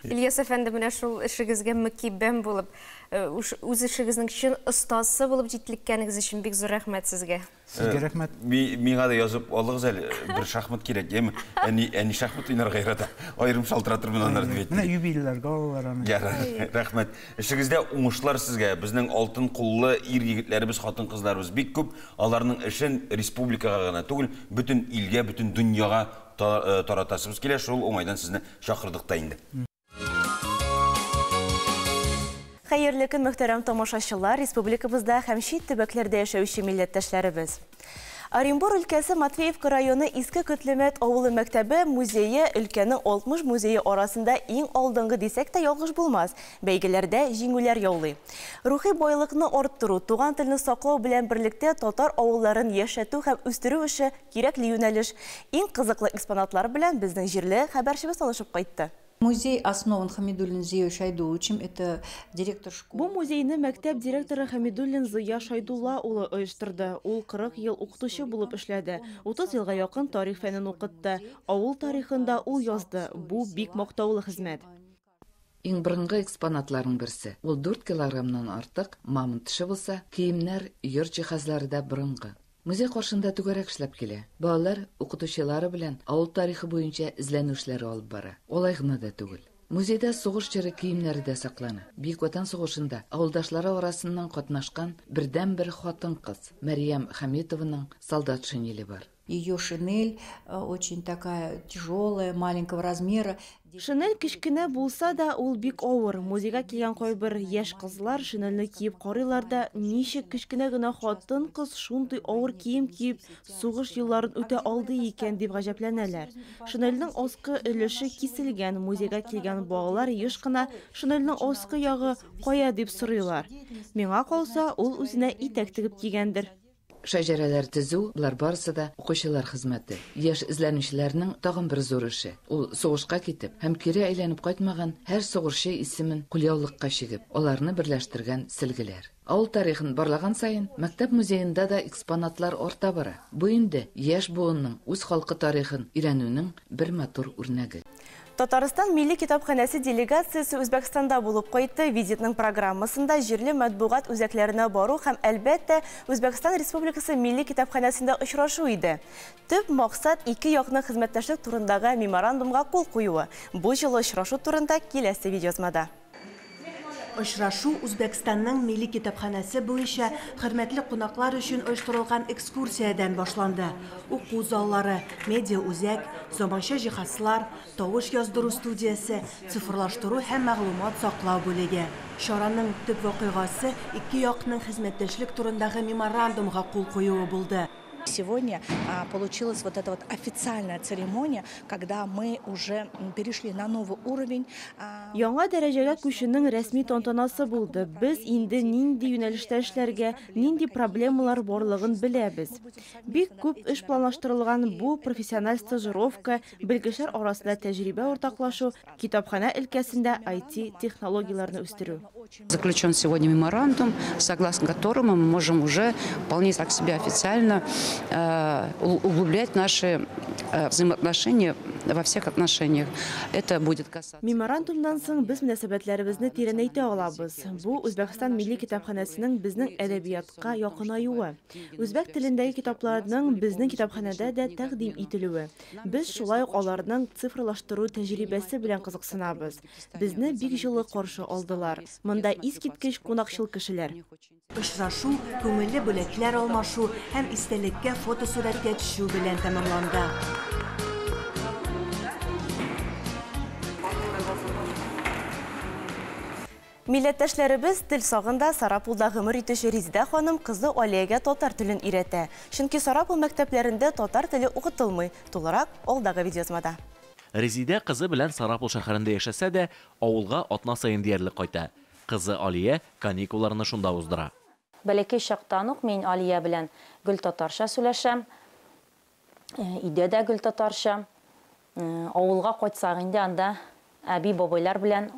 Ильяс әфәнде, менә шул эшегезгә мөкиббән булып, үз эшегезнең чын остасы булып җитлеккәнегез өчен бик зур рәхмәт сезгә. Сезгә рәхмәт. Миңа да язып алыгыз әле, бер шахмат кирәк, яме? Әни, әни шахмат уйнарга ярата. Аерым шалтыратырмын аннары дип әйтте. Менә юбилейларга алалар аны. Ярар, рәхмәт. Эшегездә уңышлар сезгә. Безнең алтын куллы ир егетләребез, хатын-кызларыбыз бик күп. Аларның эшен республикага гына түгел, бөтен илгә, бөтен дөньяга таратасыбыз килә. Шул уңайдан сезне чакырдык та инде. Хәерле көн, мөхтәрәм тамашачылар, республикабызда һәм чит төбәкләрдә яшәүче милләттәшләребез. Оренбур өлкәсе Матвеевка районы Иске Котлемәт авылы мәктәбе музее өлкәнең 60 музее арасында иң алдынгы дисәк тә ялгыш булмас. Бәйгеләрдә җиңүләр яулый. Рухи байлыкны арттыру, туган телне саклау белән берлектә татар авылларын яшәтү һәм үстерү эше кирәкле юнәлеш. Иң кызыклы экспонатлар белән безнең җирле хәбәрчебез танышып кайтты. Музей основан Хамидуллин Зией Шайдулловичем, это директор школы. Бу музейны мәктәп директоры Хамидуллин Зыя Шайдулла улы оештырды. Ул 40 ел укытучы булып эшләде. 30 елга якын тарих фәнен укытты. Авыл тарихын да ул язды. Бу бик мактаулы хезмәт. Иң борынгы экспонатларның берсе. Ул 4 килограммнан артык мамонт теше булса, киемнәр, йорт җиһазлары да борынгы. Музей каршында түгәрәк эшләп килә. Балалар укытучылары белән авыл тарихы буенча эзләнү эшләре алып бара. Алай гына да түгел. Музейда сугыш чоры киемнәре дә саклана. Бөек Ватан сугышында авылдашлары арасыннан катнашкан бердәнбер хатын-кыз Мәрьям Хәмитованың солдат шинеле бар. Ее шинель очень такая тяжелая, маленького размера. Шинель кечкенә булса да, ул бик авыр. Музейга килгән кайбер яшь кызлар шинельне киеп карыйлар да, ничек кечкенә генә хатын-кыз шундый авыр кием киеп сугыш елларын үтә алды икән дип гаҗәпләнәләр. Шинельнең аскы өлеше киселгән. Музейга килгән балалар еш кына шинельнең аскы ягы кая дип сорыйлар. Миңа калса, ул үзенә итәк тегеп кигәндер. Шәҗәрәләр төзү, болар барысы да укучылар хезмәте. Яшь эзләнүчеләрнең тагын бер зур эше. Ул сугышка китеп һәм кире әйләнеп кайтмаган һәр сугышчы исемен кулъяулыкка чигеп, аларны берләштергән силгеләр. Авыл тарихын барлаган саен мәктәп музеенда да экспонатлар арта бара. Бу инде яшь буынның үз халкы тарихын өйрәнүнең бер матур үрнәге. Татарстан Милли китапханәсе делегациясе Үзбәкстанда булып кайтты. Визитның программасында җирле матбугат үзәкләренә бару һәм әлбәттә Үзбәкстан Республикасы Милли китапханәсендә очрашу иде. Төп максат ике якның хезмәттәшлек турындагы меморандумга кул куюы. Бу җылы очрашу турында киләсе видеоязмада. Очрашу Үзбәкстанның Милли китапханәсе буенча хөрмәтле кунаклар өчен оештырылган экскурсиядән башланды. Уку заллары, медиа үзәк, заманча җиһазлар, тавыш яздыру студиясе, цифрлаштыру һәм мәгълүмат саклау бүлеге. Чараның төп вакыйгасы ике якның хезмәттәшлек турындагы меморандумга кул куюы булды. Сегодня получилась вот эта вот официальная церемония, когда мы уже перешли на новый уровень. Яңа дәрәҗәгә күчүнең рәсми тантанасы булды. Без инде нинди юнәлештә эшләргә, нинди проблемалар барлыгын беләбез. Бик күп эш планлаштырылган бу профессиональ стажировка, белгечләр арасында тәҗрибә уртаклашу, китапханә өлкәсендә IT технологияләрне үстерү. Заключен сегодня меморандум, согласно которому мы можем уже вполне так себе официально углублять наши взаимоотношения во всех отношениях. Это будет касаться. Меморандумнан соң без мөнәсәбәтләребезне тирәнәйтә алабыз. Бу Үзбәкстан Милли китапханәсенең безнең әдәбиятка якынаюы. Үзбәк телендәге китапларның безнең китапханәдә дә тәкъдим ителүе. Без шулай ук аларның цифрлаштыру тәҗрибәсе белән кызыксынабыз. Безне бик җылы каршы алдылар. Монда искиткеч кунакчыл кешеләр. Очрашу, күңелле бүләкләр алмашу һәм истәлеккә фотосурәткә төшү белән тәмамланды. Милләттәшләребез тел сагында Сарапулда гомер итүче Резидә ханым кызы Алиягә татар телен өйрәтә. Чөнки Сарапул мәктәпләрендә татар теле укытылмый. Тулырак алдагы видеоязмада. Резидә кызы белән Сарапул шәһәрендә яшәсә дә, авылга атна саен диярлек кайта. Кызы Алия каникулларны шунда уздыра. Бәләкәй чактан ук мин Алия белән гел татарча сөйләшәм. Өйдә дә гел татарча. Авылга кайтсак инде анда әби бабайлар белән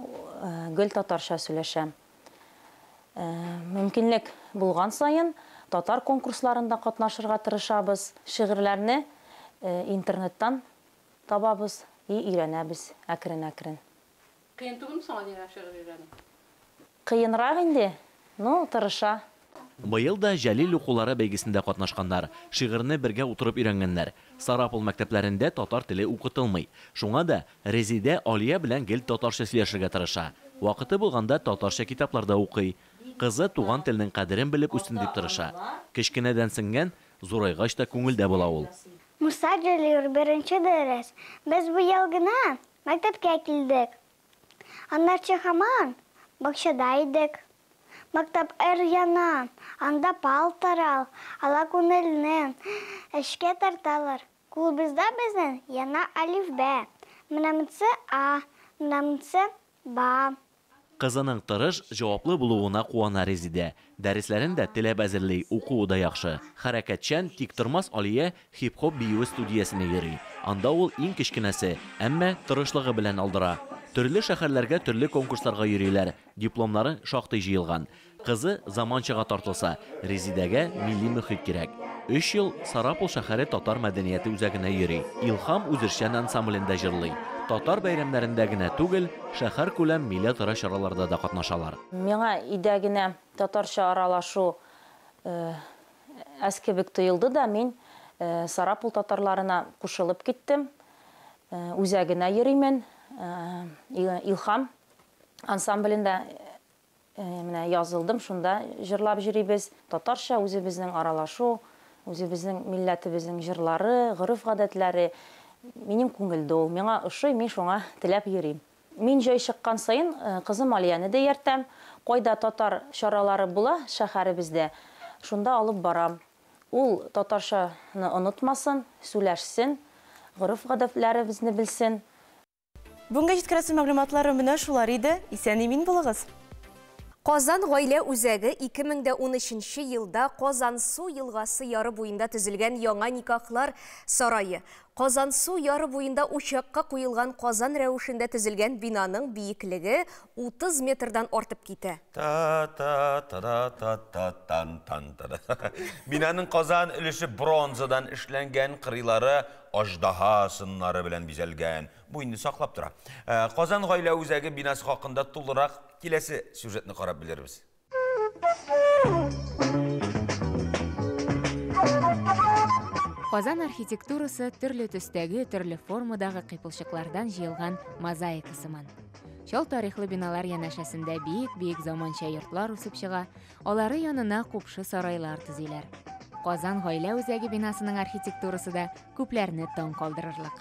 гел татарча сөйләшәм. Мөмкинлек булган саен татар конкурсларында катнашырга тырышабыз. Шигырьләрне интернеттан табабыз и өйрәнәбез әкрен-әкрен. Кыен түгелме соң Алия шигырь өйрәнү? Кыенрак инде, но тырыша. Быел да Җәлил укулары бәйгесендә катнашканнар, шигырьне бергә утырып өйрәнгәннәр. Сарапул мәктәпләрендә татар теле укытылмый. Шуңа да Резидә Алия белән гел татарча сөйләшергә тырыша. Вакыты булганда татарча китаплар да укый. Кызы туган телнең кадерен белеп үссен дип тырыша. Кечкенәдән сеңгән, зурайгач та күңелдә була ул. Муса Җәлил беренче дәрес. Без быел гына мәктәпкә килдек. Аннарчы һаман бакчада идек. Мәктәп эр яна, анда пал тарал, ала күңелне, Эшкә тарталар. Кулыбызда безнең яна әлифбә. Менә монсы А, менә монсы Ба. Кызының тырыш, җаваплы булуына куана Резидә. Дәресләрен дә теләп әзерли, укуы да яхшы. Хәрәкәтчән, тиктормас Алия хип-хоп биюе студиясенә йөри. Анда ул иң кечкенәсе, әмма тырышлыгы белән алдыра. Төрле шәһәрләргә төрле конкурсларга йөриләр, дипломнары шактый җыелган. Кызы заманчага тартылса, Резидәгә милли мөхит кирәк. Өч ел Сарапул шәһәре татар мәдәнияте үзәгенә йөри. Илһам үзешчән ансамблендә җырлый. Татар бәйрәмнәрендә генә түгел, шәһәркүләм милләтара чараларда да катнашалар. Миңа өйдә генә татарча аралашу әз кебек тоелды да, мин Сарапул татарларына кушылып киттем. Үзәгенә йөримен. Илһам ансамблендә менә язылдым, шунда җырлап йөрибез. Татарча үзебезнең аралашу, үзебезнең милләтебезнең җырлары, гореф-гадәтләре минем күңелдә ул. Миңа ошый, мин шуңа теләп йөрим. Мин җай чыккан саен кызым Алияне дә ияртәм. Кайда татар чаралары була шәһәребездә, шунда алып барам. Ул татарчаны онытмасын, сөйләшсен, гореф-гадәтләребезне белсен. Бүгенгә җиткерәсе мәгълүматлары менә шулар иде. Исән-имин булыгыз. Казан гаилә үзәге 2013 елда Казансу елгасы яры буенда төзелгән яңа никахлар сарае. Казансу яры буенда учакка куелган казан рәвешендә төзелгән бинаның биеклеге 30 метрдан артып китә. Та-та-та-та-та-тан-тан-та. Бинаның казан өлеше бронзадан эшләнгән, кырыйлары аждаһа сыннары белән бизәлгән. Бу инде саклап тора. Казан гаилә үзәге бинасы хакында тулырак киләсе сюжетны карап белербез. Казан архитектурасы төрле төстәге, төрле формадагы кыйпылчыклардан җыелган мозаика сыман. Чал тарихлы биналар янәшәсендә биек-биек заманча йортлар үсеп чыга, алары янына купшы сарайлар төзиләр. Казан гаилә үзәге бинасының архитектурасы да күпләрне таң калдырырлык.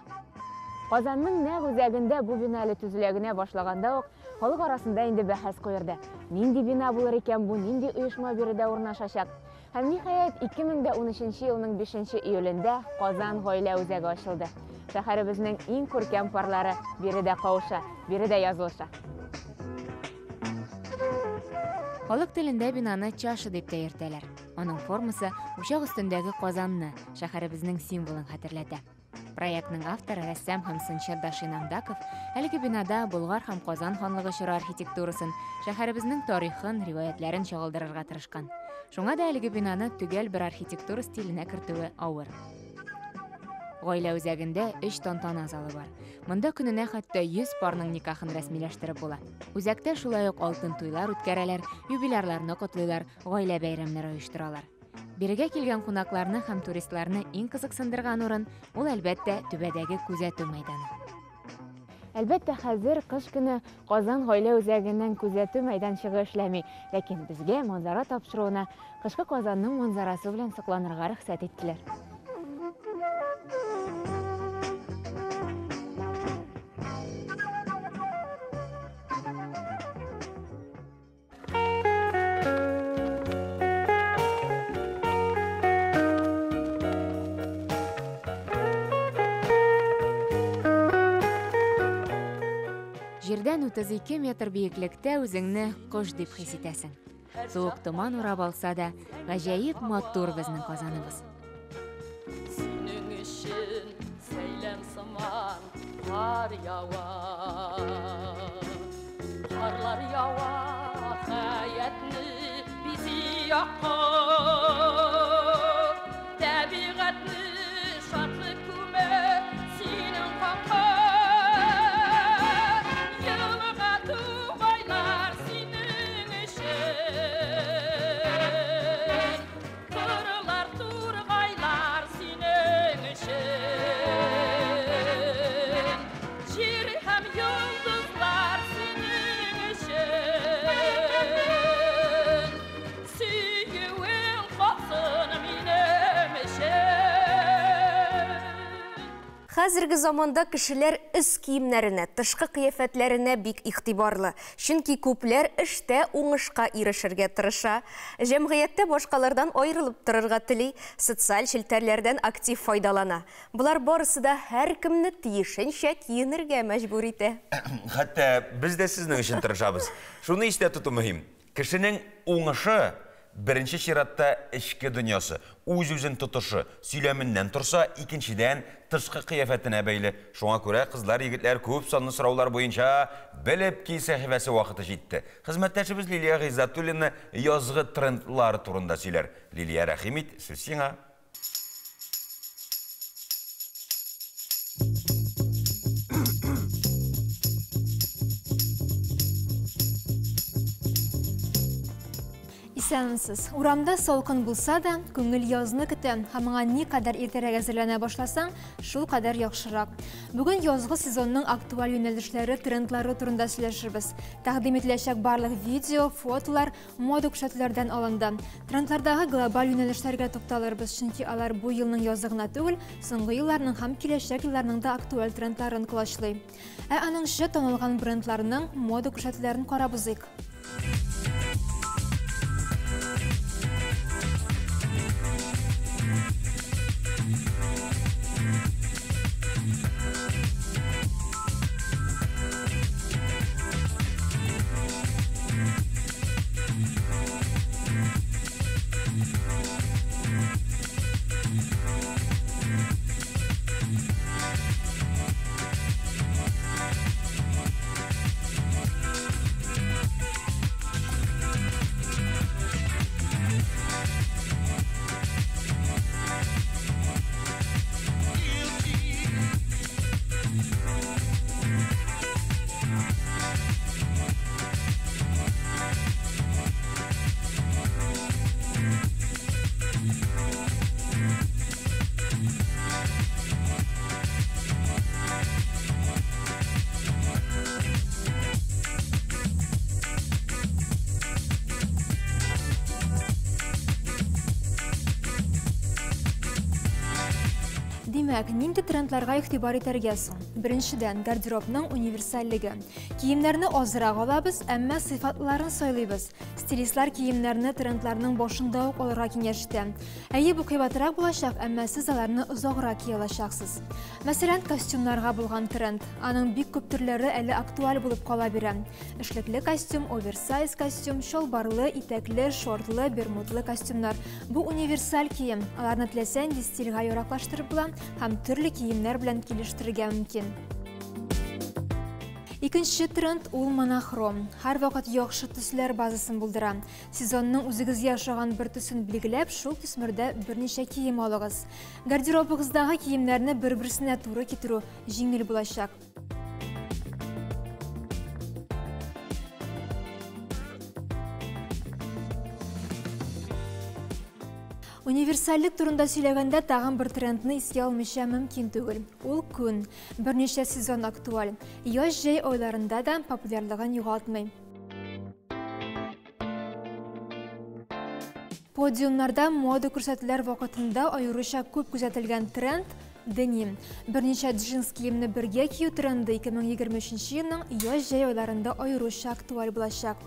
Казанның нәкъ үзәгендә бу бина әле төзелә генә башлаганда ук халык арасында инде бәхәс куерды. Нинди бина булыр икән бу, нинди оешма биредә урнашачак? Һәм ниһаять 2013 елның 5 июлендә Казан гаилә үзәге ачылды. Шәһәребезнең иң күркәм парлары биредә кавыша, биредә язылыша. Халык телендә бинаны чаша дип тә йөртәләр. Аның формасы учак өстендәге казанны, шәһәребезнең символын хәтерләтә. Проектның авторы рәссам һәм сынчы Дашин Амдаков әлеге бинада Болгар һәм Казан ханлыгы чоры архитектурасын, шәһәребезнең тарихын, риваятләрен чагылдырырга тырышкан. Шуңа да әлеге бинаны төгәл бер архитектура стиленә кертүе авыр. Гаилә үзәгендә 3 тантана залы бар. Монда көненә хәтта 100 парның никахын рәсмиләштереп була. Үзәктә шулай ук алтын туйлар үткәрәләр, юбилярларны котлыйлар, гаилә бәйрәмнәре оештыралар. Бирегә килгән кунакларны һәм туристларны иң кызыксындырган урын ул, әлбәттә, түбәдәге күзәтү мәйданы. Әлбәттә, хәзер кыш көне Казан гаилә үзәгенең күзәтү мәйданчыгы эшләми, ләкин безгә манзара тапшыруына кышкы Казанның манзарасы белән сокланырга рөхсәт иттеләр. Җирдән 32 метр биеклектә үзеңне кош дип хис итәсең. Суык томан урап алса да, гаҗәеп матур безнең Казаныбыз. Синең өчен сәйлән сыман кар ява. Карлар ява, хәятне бизи якын. Табигатьне шатлык күмә синең хакка. Елга тугайлар синең өчен. Кырлар, тургайлар синең өчен. Җир һәм йолдызлар синең өчен. Сөюем Хәзерге заманда кешеләр өс киемнәренә, тышкы кыяфәтләренә бик игътибарлы. Чөнки күпләр эштә уңышка ирешергә тырыша. Җәмгыятьтә башкалардан аерылып торырга тели, социаль челтәрләрдән актив файдалана. Болар барысы да һәркемне тиешенчә киенергә мәҗбүр итә. Хәтта без дә сезнең өчен тырышабыз. Шуны истә тоту мөһим. Кешенең уңышы беренче чиратта эчке дөньясы, үз-үзен тотышы, сөйләменнән торса, икенчедән, тышкы кыяфәтенә бәйле. Шуңа күрә кызлар, егетләр күп санлы сораулар буенча Белеп ки сәхифәсе вакыты җитте. Хезмәттәшебез Лилия Гыйззәтуллина язгы трендлар турында сөйләр. Лилия, рәхим ит, сүз сиңа. Исәнмесез. Урамда салкын булса да, күңел язны көтә һәм аңа никадәр иртәрәк әзерләнә башласаң, шул кадәр яхшырак. Бүген язгы сезонның актуаль юнәлешләре, трендлары турында сөйләшербез. Тәкъдим ителәчәк барлык видео, фотолар мода күрсәтүләрдән алынды. Трендлардагы глобаль юнәлешләргә тукталырбыз, чөнки алар бу елның язы гына түгел, соңгы елларның һәм киләчәк елларның да актуаль трендларын колачлый. Ә аныңчы танылган брендларның мода күрсәтүләрен карап узыйк. Димәк, нинди трендларга игътибар итәргә соң? Беренчедән, гардеробның универсальлеге. Киемнәрне азрак алабыз, әмма сыйфатларын сайлыйбыз. Стилистлар киемнәрне трендларның башында ук алырга киңәш итә. Әйе, бу кыйбатрак булачак, әмма сез аларны озаграк кия алачаксыз. Мәсәлән, костюмнарга булган тренд. Аның бик күп төрләре әле актуаль булып кала бирә. Эшлекле костюм, оверсайз костюм, чалбарлы, итәкле, шортлы, бермудлы костюмнар. Бу универсаль кием. Аларны теләсә нинди стильгә яраклаштырып була һәм төрле киемнәр белән килештерергә мөмкин. Икенче тренд ул монохром. Һәрвакыт яхшы төсләр базасын булдыра. Сезонның үзегезгә ошаган бер төсен билгеләп, шул төсмердә берничә кием алыгыз. Гардеробыгыздагы киемнәрне бер-берсенә туры китерү җиңел булачак. Универсальлек турында сөйләгәндә тагын бер трендны искә алмыйча мөмкин түгел. Ул күн. Берничә сезон актуаль. Яз-җәй айларында да популярлыгын югалтмый. Подиумнарда мода күрсәтүләр вакытында аеруча күп күзәтелгән тренд деним. Берничә джинс киемне бергә кию тренды 2023 елның яз-җәй айларында аеруча актуаль булачак.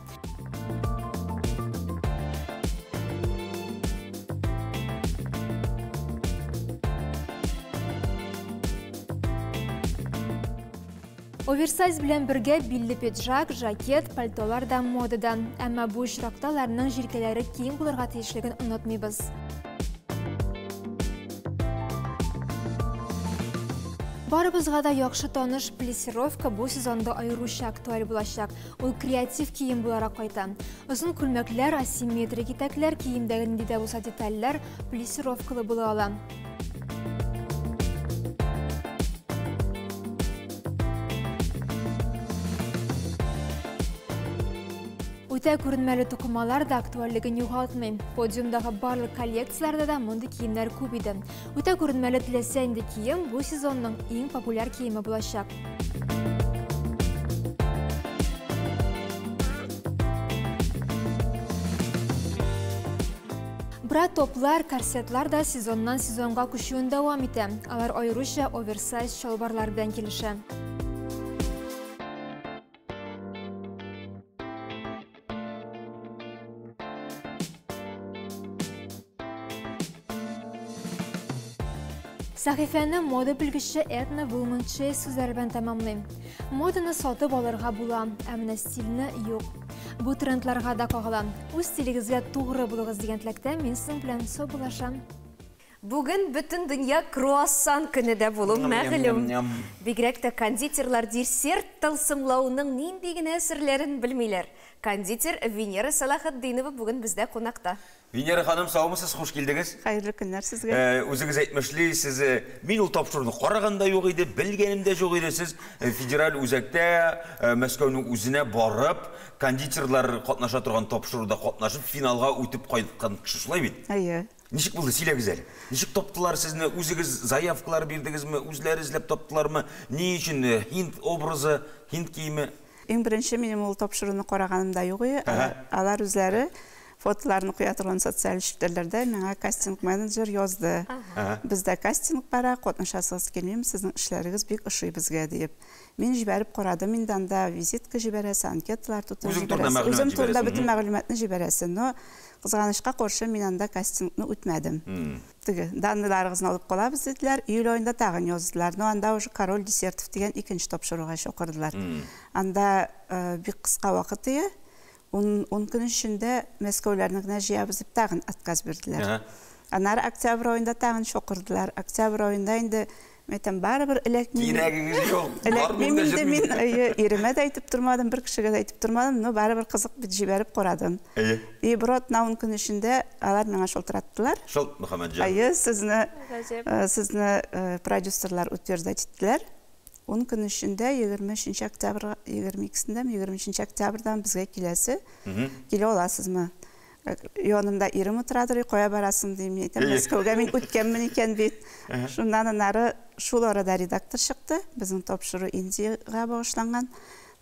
Оверсайз белән бергә билле пиджак, жакет, пальтолар да модада. Әмма бу очракта аларның җилкәләре киң булырга тиешлеген онытмыйбыз. Барыбызга да яхшы таныш плиссировка бу сезонда аеруча актуаль булачак. Ул креатив кием буларак кайта. Озын күлмәкләр, асимметрик итәкләр, киемдәге нинди дә булса детальләр плиссировкалы була ала. Үтә күренмәле тукымалар да актуальлеген югалтмый. Подиумдагы барлык коллекцияләрдә дә мондый киемнәр күп иде. Үтә күренмәле теләсә нинди кием бу сезонның иң популяр киеме булачак. Чүпрә топлар, корсетлар да сезоннан сезонга күчүен дәвам итә. Алар аеруча оверсайз чалбарлар белән килешә. Сәхифәне мода белгече Этна Вулман Чейз сүзләре белән тәмамлыйм. Моданы сатып алырга була, ә менә стильне юк. Бу трендларга да кагыла. Үз стилегезгә тугры булыгыз дигән теләктә мин сезнең белән саубуллашам. Бүген бөтен дөнья круассан көне дә булу мәгълүм. Бигрәк тә кондитерлар десерт тылсымлауның нинди генә серләрен белмиләр. Кондитер Венера Сәлахетдинова бүген бездә кунакта. Венера ханым, саумысыз, хуш килдегез. Хәерле көннәр сезгә. Үзегез әйтмешли, сез мин ул тапшыруны караган да юк иде, белгәнем дә юк иде. Сез федераль үзәктә Мәскәүнең үзенә барып, кондитерлар катнаша торган тапшыруда катнашып, финалга үтеп кайткан кеше, шулай бит? Әйе. Ничек булды, сөйләгез әле. Ничек таптылар сезне? Үзегез заявкалар бирдегезме? Үзләре эзләп таптылармы? Ни өчен һинд образы, һинд киеме? Иң беренче минем ул тапшыруны караганым да юк иде. Алар үзләре фотоларны куя торган социаль челтәрләрдә миңа кастинг менеджер язды. Бездә кастинг бара, катнашасыгыз килмиме, сезнең эшләрегез бик ошый безгә диеп. Мин җибәреп карадым инде анда визитка җибәрәсе, анкеталар тутырып җибәрәсе. Үзем турында бөтен мәгълүматны җибәрәсе. Но кызганычка каршы мин анда кастингны үтмәдем. Теге данныйларыгызны алып калабыз диделәр. Июль аенда тагын яздылар. Но анда уже Король десертов дигән икенче тапшыруга чакырдылар. Анда бик кыска вакыт ие. Ун көн эчендә Мәскәүләрне генә җыябыз дип тагын отказ бирделәр. Аннары октябрь аенда тагын чакырдылар. Октябрь аенда инде мин әйтәм, барыбер эләкмим. Кирәгегез юк. Эләкмим инде мин, иремә дә әйтеп тормадым, бер кешегә дә әйтеп тормадым, но барыбер кызык бит җибәреп карадым. И бер атна 10 көн эчендә алар миңа шалтыраттылар. Шул, Мөхәммәтҗан. Әйе, сезне, сезне продюсерлар утверждать иттеләр. 10 көн эчендә 23 октябрь, 22-сендәме, 23 октябрьдән безгә киләсе. Килә аласызмы? Янымда ирем утырадыр, кая барасың дим, мин әйтәм, Мәскәүгә мин үткәнмен икән бит. Шуннан аннары шул арада редактор чыкты. Безнең тапшыру Индиягә багышланган.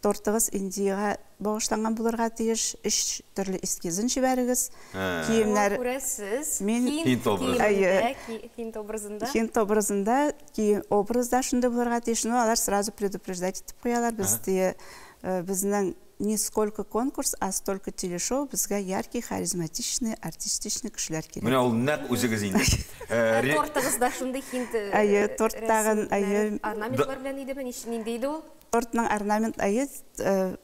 Тортыгыз Индиягә багышланган булырга тиеш. 3 төрле эскизын җибәрегез. Киемнәр. Күрәсез. Мин Һинд образында. Һинд образында. Һинд образында, кием образда шундый булырга тиеш. Ну, алар сразу предупреждать итеп куялар. Без безнең не сколько конкурс, а столько телешоу безгә яркий, харизматичный, артистичный кешеләр кирәк. Менә ул нәкъ үзегез инде. Тортыгыз да шундый һинд. Әйе, торт тагын, әйе. Орнаментлар белән идеме, нинди иде ул? Тортның орнамент, әйе,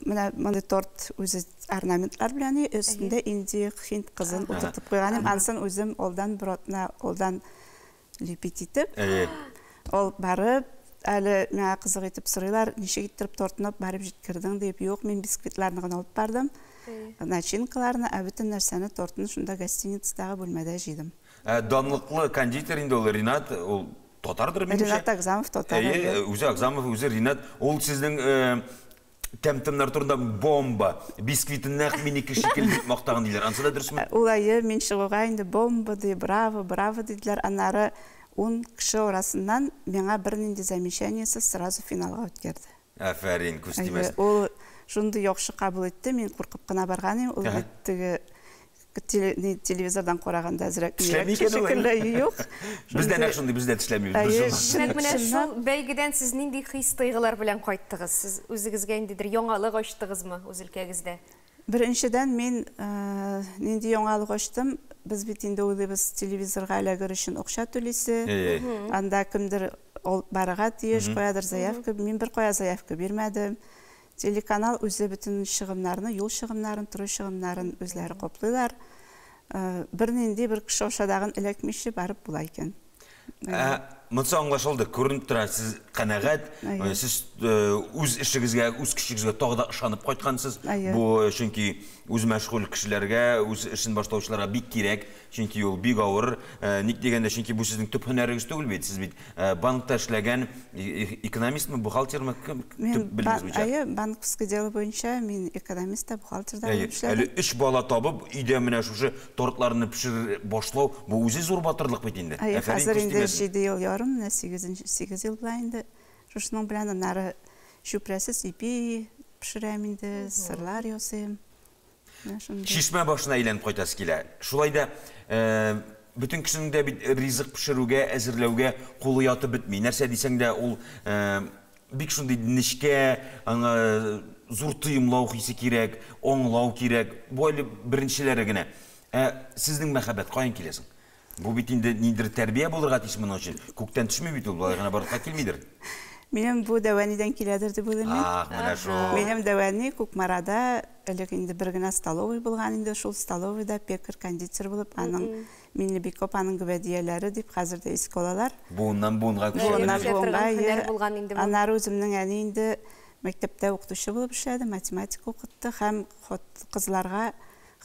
менә мондый торт үзе орнаментлар белән, өстендә инди һинд кызын утыртып куйган идем. Ансын үзем алдан бер атна алдан лепить итеп. Ул барып, әле миңа кызык итеп сорыйлар, ничек иттереп тортны барып җиткердең дип. Юк, мин бисквитларны гына алып бардым. Начинкаларны, ә бөтен нәрсәне тортны шунда гостиницадагы бүлмәдә җыйдым. Данлыклы кондитер инде ул Ринат, ул татардыр минемчә. Ринат Агзамов татар. Әйе, үзе Агзамов, үзе Ринат. Ул сезнең тәм-томнар турында бомба, бисквитын нәкъ минеке шикелле дип мактаган диләр. Ансы да дөресме? Ул әйе, мин чыгуга инде бомба ди, браво, браво диделәр. Аннары 10 кеше арасыннан миңа бернинди замечаниесез сразу финалга үткәрде. Афәрин, күз тимәсен. Ул шундый яхшы кабул итте, мин куркып кына барган идем. Ул бит теге телевизордан караганда әзрәк шикелле юк. Бездә нәкъ шундый, бездә тешләмибез. Нәкъ менә шул бәйгедән сез нинди хис-тойгылар белән кайттыгыз? Сез үзегезгә ниндидер яңалык ачтыгызмы үз өлкәгездә? Беренчедән мин нинди яңалык ачтым? Без бит инде уйлыйбыз, телевизорга эләгер өчен акча түлисе. Анда кемдер алып барырга тиеш, каядыр заявка. Мин бер кая заявка бирмәдем. Телеканал үзе бөтен чыгымнарны, юл чыгымнарын, тору чыгымнарын үзләре каплыйлар. Бернинди бер кеше ашадагын эләкмичә барып була икән. Монысы аңлашылды, күренеп тора, сез канәгать, сез үз эшегезгә, үз көчегезгә тагы да ышанып кайткансыз. Бу чөнки үз мәшгуль кешеләргә, үз эшен башлаучыларга бик кирәк, чөнки ул бик авыр. Ник дигәндә, чөнки бу сезнең төп һөнәрегез түгел бит. Сез бит банкта эшләгән экономистмы, бухгалтермы, кем төп белемегез буенча? Әйе, банковский дело буенча мин экономист та, бухгалтер да булып эшләдем. Әле 3 бала табып, өйдә менә шушы тортларны пешерә башлау, бу үзе зур батырлык бит инде. Әйе, хәзер инде 7 ел ярым, менә 8 ел була инде. Шушының белән аннары чүпрәсез ипи пешерәм инде, сырлар ясыйм. Чишмә башына әйләнеп кайтасы килә. Шулай да бөтен кешенең дә бит ризык пешерүгә, әзерләүгә кулы ятып бетми. Нәрсә дисәң дә, ул бик шундый нечкә, аңа зур тоемлау хисе кирәк, аңлау кирәк. Бу әле беренчеләре генә. Ә сезнең мәхәббәт каян килә соң? Бу бит инде ниндидер тәрбия булырга тиеш моның өчен. Күктән төшми бит ул, болай гына барлыкка килмидер. Минем бу дәвәнидән киләдер дип уйлыйм мин. Ах, менә шул. Минем дәвәни Кукмарада элек инде бер генә столовый булган инде, шул столовыйда пекарь, кондитер булып, аның Миңлебикә апаның гөбәдияләре дип хәзер дә искә алалар. Буыннан буынга күчә. Буыннан буынга, әйе. Аннары үземнең әни инде мәктәптә укытучы булып эшләде, математика укытты һәм кызларга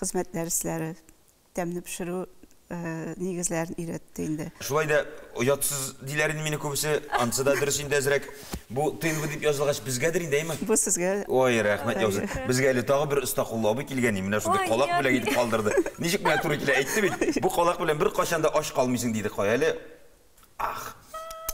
хезмәт дәресләре Тәмле пешерү нигезләрен өйрәтте инде. Шулай да оятсыз диләр инде мине күбесе. Анысы да дөрес инде әзрәк. Бу ТНВ дип язылгач безгәдер инде, әйме? Бу сезгә. Ой, рәхмәт яусын. Безгә әле тагы бер оста куллы абый килгән, менә шундый калак бүләк итеп калдырды. Ничек менә туры килә, әйтте бит. Бу калак белән беркайчан да ач калмыйсың, диде. Кая әле? Ах.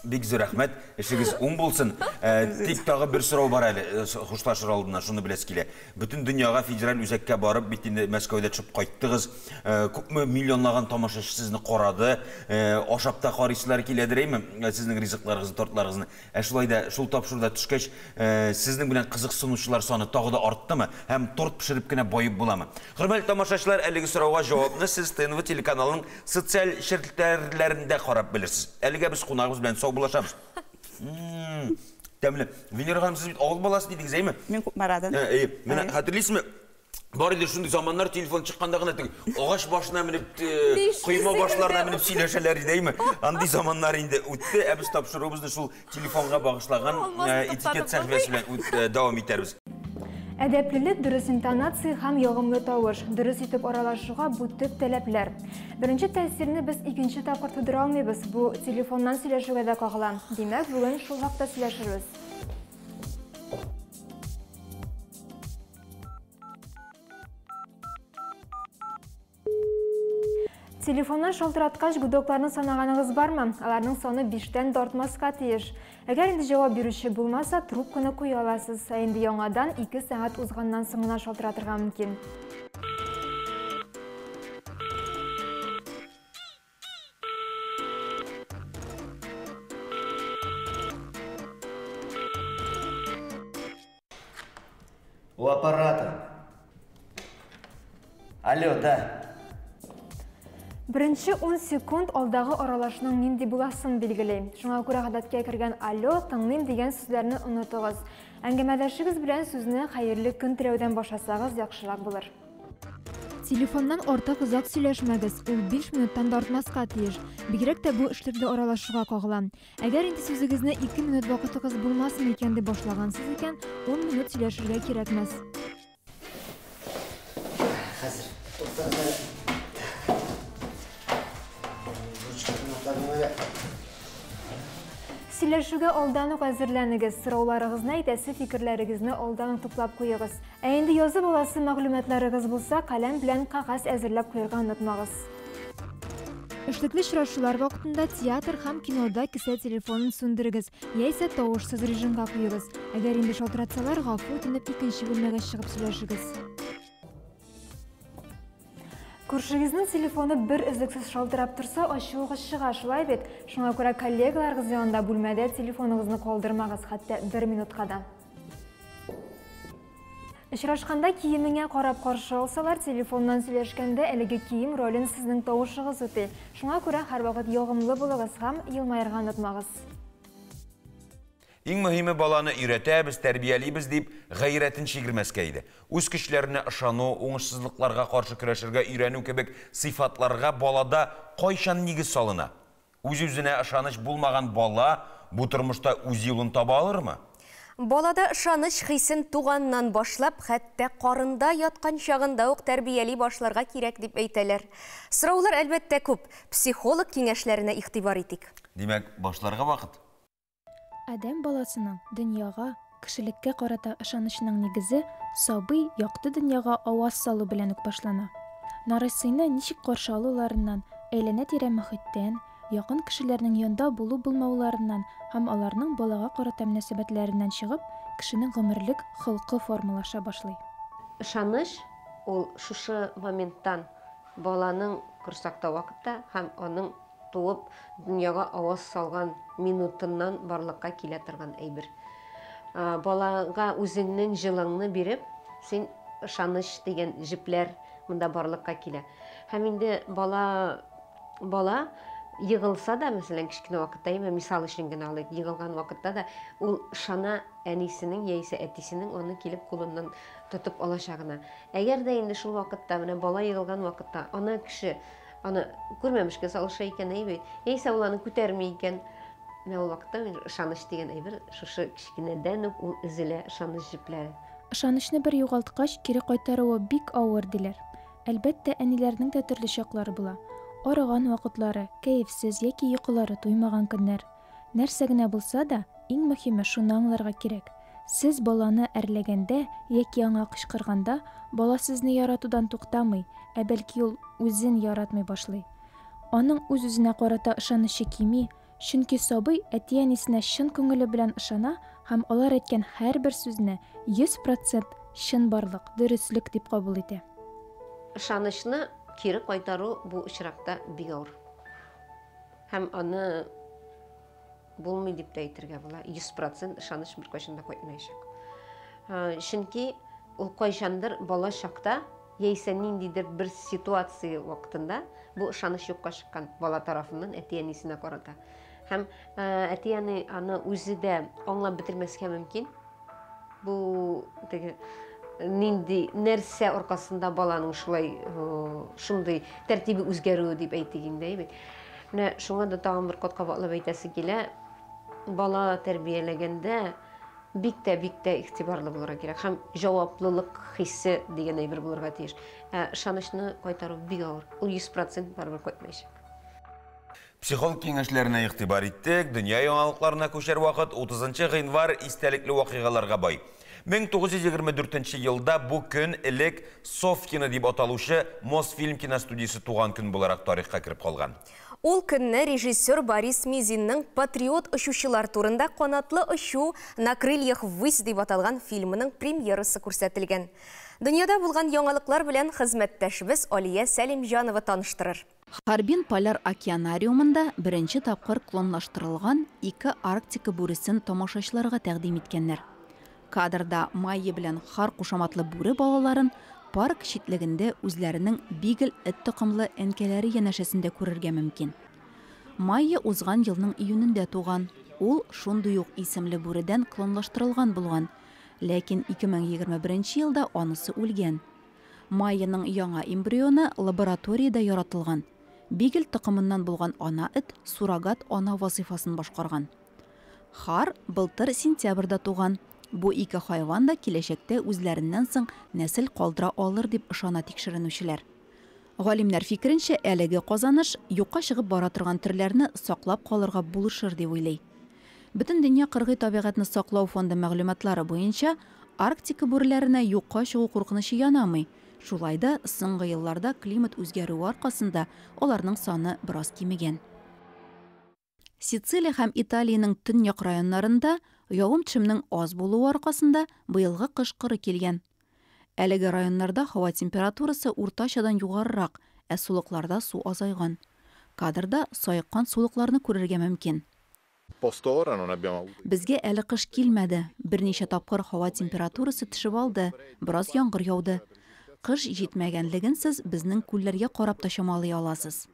Бик зур рәхмәт. Эшегез уң булсын. Э, тик тагы бер сорау бар әле, э, хушлашыр алдыннан шуны беләсе килә. Бөтен дөньяга федераль үзәккә барып, бит инде Мәскәүдә төшеп кайттыгыз. Э, күпме миллионлаган тамашачы сезне карады. Ашап та карыйсылар киләдер, әйме? Сезнең ризыкларыгызны, тортларыгызны. Ә шулай да шул тапшыруда төшкәч, сезнең белән кызыксынучылар саны тагы да арттымы? Һәм торт пешереп кенә баеп буламы? Хөрмәтле тамашачылар, әлеге сорауга җавапны сез ТНВ телеканалының социаль челтәрләрендә карап белерсез. Әлегә без кунагыбыз белән саубуллашабыз. Тәмле. Венера ханым, сез бит авыл баласы дидегез, әйме? Мин Кукмарадан. Әйе. Менә хәтерлисезме? Бар иде шундый заманнар, телефон чыкканда гына теге агач башына менеп, койма башларына менеп сөйләшәләр иде, әйме? Андый заманнар инде үтте. Ә без тапшыруыбызны шул телефонга багышлаган этикет сәхифәсе белән дәвам итәрбез. Әдәплелек, дөрес интонация һәм ягымлы тавыш, дөрес итеп аралашуга бу төп таләпләр. Беренче тәэсирне без икенче тапкыр тудыра алмыйбыз, бу телефоннан сөйләшүгә дә кагыла. Димәк, бүген шул хакта сөйләшербез. Телефоннан шалтыраткач, гудокларны санаганыгыз бармы? Аларның саны биштән дә артмаска тиеш. Әгәр инде җавап бирүче булмаса, трубканы куя аласыз. Ә инде яңадан 2 сәгать узганнан соң гына шалтыратырга мөмкин. У аппарата. Алло, да. Беренче 10 секунд алдагы аралашуның нинди буласын билгели. Шуңа күрә гадәткә кергән алло, тыңлыйм дигән сүзләрне онытыгыз. Әңгәмәдәшегез белән сүзне хәерле көн теләүдән башласагыз яхшырак булыр. Телефоннан артык озак сөйләшмәгез, ул 5 минуттан да артмаска тиеш. Бигрәк тә бу эшлекле аралашуга кагыла. Әгәр инде сүзегезне 2 минут вакытыгыз булмасмы икән дип башлагансыз икән, 10 минут сөйләшергә кирәкмәс. Хәзер, туктагыз әле. Ручка Сөйләшүгә алдан ук әзерләнегез, сорауларыгызны, әйтәсе фикерләрегезне алдан ук туплап куегыз. Ә инде язып аласы мәгълүматларыгыз булса, каләм белән кәгазь әзерләп куярга онытмагыз. Эшлекле очрашулар вакытында театр һәм кинода кесә телефонын сүндерегез, яисә тавышсыз режимга куегыз. Әгәр инде шалтыратсалар, гафу үтенеп икенче бүлмәгә чыгып сөйләшегез. Күршегезнең телефоны бер өзлексез шалтырап торса, ачуыгыз чыга, шулай бит? Шуңа күрә коллегаларыгыз янында бүлмәдә телефоныгызны калдырмагыз, хәтта бер минутка да. Очрашканда киемеңә карап каршы алсалар, телефоннан сөйләшкәндә әлеге кием ролен сезнең тавышыгыз үти. Шуңа күрә һәрвакыт ягымлы булыгыз һәм елмаерга онытмагыз. Иң мөһиме баланы өйрәтәбез, тәрбиялибез дип гайрәтен чигермәскә иде. Үз көчләренә ышану, уңышсызлыкларга каршы көрәшергә өйрәнү кебек сыйфатларга балада кайчан нигез салына? Үз-үзенә ышаныч булмаган бала бу тормышта үз юлын таба алырмы? Балада ышаныч хисен туганнан башлап, хәтта карында яткан чагында ук тәрбияли башларга кирәк дип әйтәләр. Сораулар, әлбәттә, күп. Психолог киңәшләренә игътибар итик. Димәк, башларга вакыт. Адәм баласының дөньяга, кешелеккә карата ышанычының нигезе сабый якты дөньяга аваз салу белән үк башлана. Нарасыйны ничек каршы алуларыннан, әйләнә-тирә мохиттән, якын кешеләрнең янда булу-булмауларыннан һәм аларның балага карата мөнәсәбәтләреннән чыгып, кешенең гомерлек холкы формалаша башлый. Ышаныч ул шушы моменттан баланың корсакта вакытта һәм аның туып дөньяга аваз салган минутыннан барлыкка килә торган әйбер. Балага үзеңнең җылыңны биреп, син ышаныч дигән җепләр монда барлыкка килә. Һәм инде бала бала егылса да, мәсәлән, кечкенә вакытта, әйме, мисал өчен генә алыйк, егылган вакытта да ул ышана әнисенең яисә әтисенең аны килеп кулыннан тотып алачагына. Әгәр дә инде шул вакытта, менә бала егылган вакытта, ана кеше аны күрмәмешкә салыша икән, әйе бит, яисә ул аны күтәрми икән, менә ул вакытта ышаныч дигән әйбер шушы кечкенәдән үк ул өзелә, ышаныч җепләре. Ышанычны бер югалткач, кире кайтаруы бик авыр, диләр. Әлбәттә, әниләрнең дә төрле чаклары була. Арыган вакытлары, кәефсез яки йокылары туймаган көннәр. Нәрсә генә булса да, иң мөһиме шуны аңларга кирәк, сез баланы әрләгәндә яки аңа кычкырганда, бала сезне яратудан туктамый, ә бәлки ул үзен яратмый башлый. Аның үз-үзенә карата ышанычы кими, чөнки сабый әти-әнисенә чын күңеле белән ышана һәм алар әйткән һәрбер сүзне 100 процент чынбарлык, дөреслек дип кабул итә. Ышанычны кире кайтару бу очракта бик авыр. Һәм аны булмый дип тә әйтергә була. 100 процент ышаныч беркайчан да кайтмаячак. Чөнки ул кайчандыр бала чакта яисә ниндидер бер ситуация вакытында бу ышаныч юкка чыккан бала тарафыннан әти-әнисенә карата. Һәм әти-әни аны үзе дә аңлап бетермәскә мөмкин. Бу теге нинди нәрсә аркасында баланың шулай шундый тәртибе үзгәрүе дип әйтик инде, әйе бит. Менә шуңа да тагын бер кат кабатлап әйтәсе килә, бала тәрбияләгәндә бик тә, бик тә игътибарлы булырга кирәк һәм җаваплылык хисе дигән әйбер булырга тиеш. Ә ышанычны кайтару бик авыр. Ул 100 процент барыбер кайтмаячак. Психолог киңәшләренә игътибар иттек. Дөнья яңалыкларына күчәр вакыт. 30 гыйнвар истәлекле вакыйгаларга бай. 1924 елда бу көн элек Софкино дип аталучы Мосфильм киностудиясе туган көн буларак тарихка кереп калган. Ул көнне режиссер Борис Мизинның патриот очучылар турында Канатлы очу, На крыльях ввысь дип аталган фильмының премьерасы күрсәтелгән. Дөньяда булган яңалыклар белән хезмәттәшебез Алия Сәлимҗанова таныштырыр. Харбин поляр океанариумында беренче тапкыр клонлаштырылган ике Арктика бүресен тамашачыларга тәкъдим иткәннәр. Кадрда Майя белән Хар кушаматлы бүре балаларын парк читлегендә үзләренең бигль эт токымлы әнкәләре янәшәсендә күрергә мөмкин. Майя узган елның июнендә туган. Ул шундый ук исемле бүредән клонлаштырылган булган. Ләкин 2021 елда анысы үлгән. Майяның яңа эмбрионы лабораториядә яратылган. Бигль токымыннан булган ана эт суррогат ана вазыйфасын башкарган. Хар былтыр сентябрьдә туган. Бу ике хайван да киләчәктә үзләреннән соң нәсел калдыра алыр дип ышана тикшеренүчеләр. Галимнәр фикеренчә, әлеге казаныш юкка чыгып бара торган төрләрне саклап калырга булышыр дип уйлый. Бөтендөнья кыргый табигатьне саклау фонды мәгълүматлары буенча, Арктика бүреләренә юкка чыгу куркынычы янамый. Шулай да соңгы елларда климат үзгәрүе аркасында аларның саны бераз кимегән. Сицилия һәм Италиянең төньяк районнарында явым-төшемнең аз булуы аркасында быелгы кыш коры килгән. Әлеге районнарда һава температурасы уртачадан югарырак, ә сулыкларда су азайган. Кадрда саеккан сулыкларны күрергә мөмкин. Безгә әле кыш килмәде. Берничә тапкыр һава температурасы төшеп алды, бераз яңгыр яуды. Кыш җитмәгәнлеген сез безнең күлләргә карап та чамалый аласыз.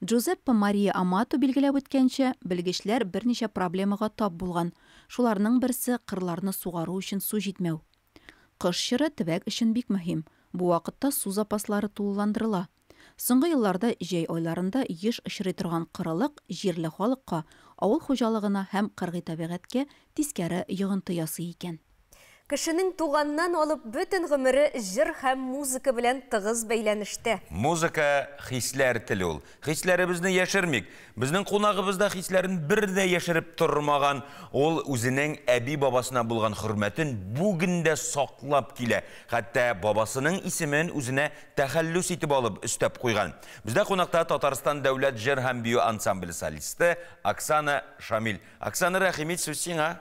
Джузеппе Мария Амато билгеләп үткәнчә, белгечләр берничә проблемага тап булган, шуларның берсе, кырларны сугару өчен су җитмәү. Кыш чоры төбәк өчен бик мөһим, бу вакытта су запаслары тулыландырыла. Соңгы елларда җәй айларында еш очрый торган корылык җирле халыкка, авыл хуҗалыгына һәм кыргый табигатькә тискәре йогынты ясый икән. Кешенең туганнан алып бөтен гомере җыр һәм музыка белән тыгыз бәйләнештә. Музыка, хисләр теле ул. Хисләребезне яшермик. Безнең кунагыбыз да хисләрен бер дә яшереп тормаган. Ул үзенең әби-бабасына булган хөрмәтен бүген дә саклап килә. Хәтта бабасының исемен үзенә тәхәллүс итеп алып өстәп куйган. Бездә кунакта Татарстан дәүләт җыр һәм бию ансамбле солисты Оксана Шамил. Оксана, рәхим ит, сүз сиңа.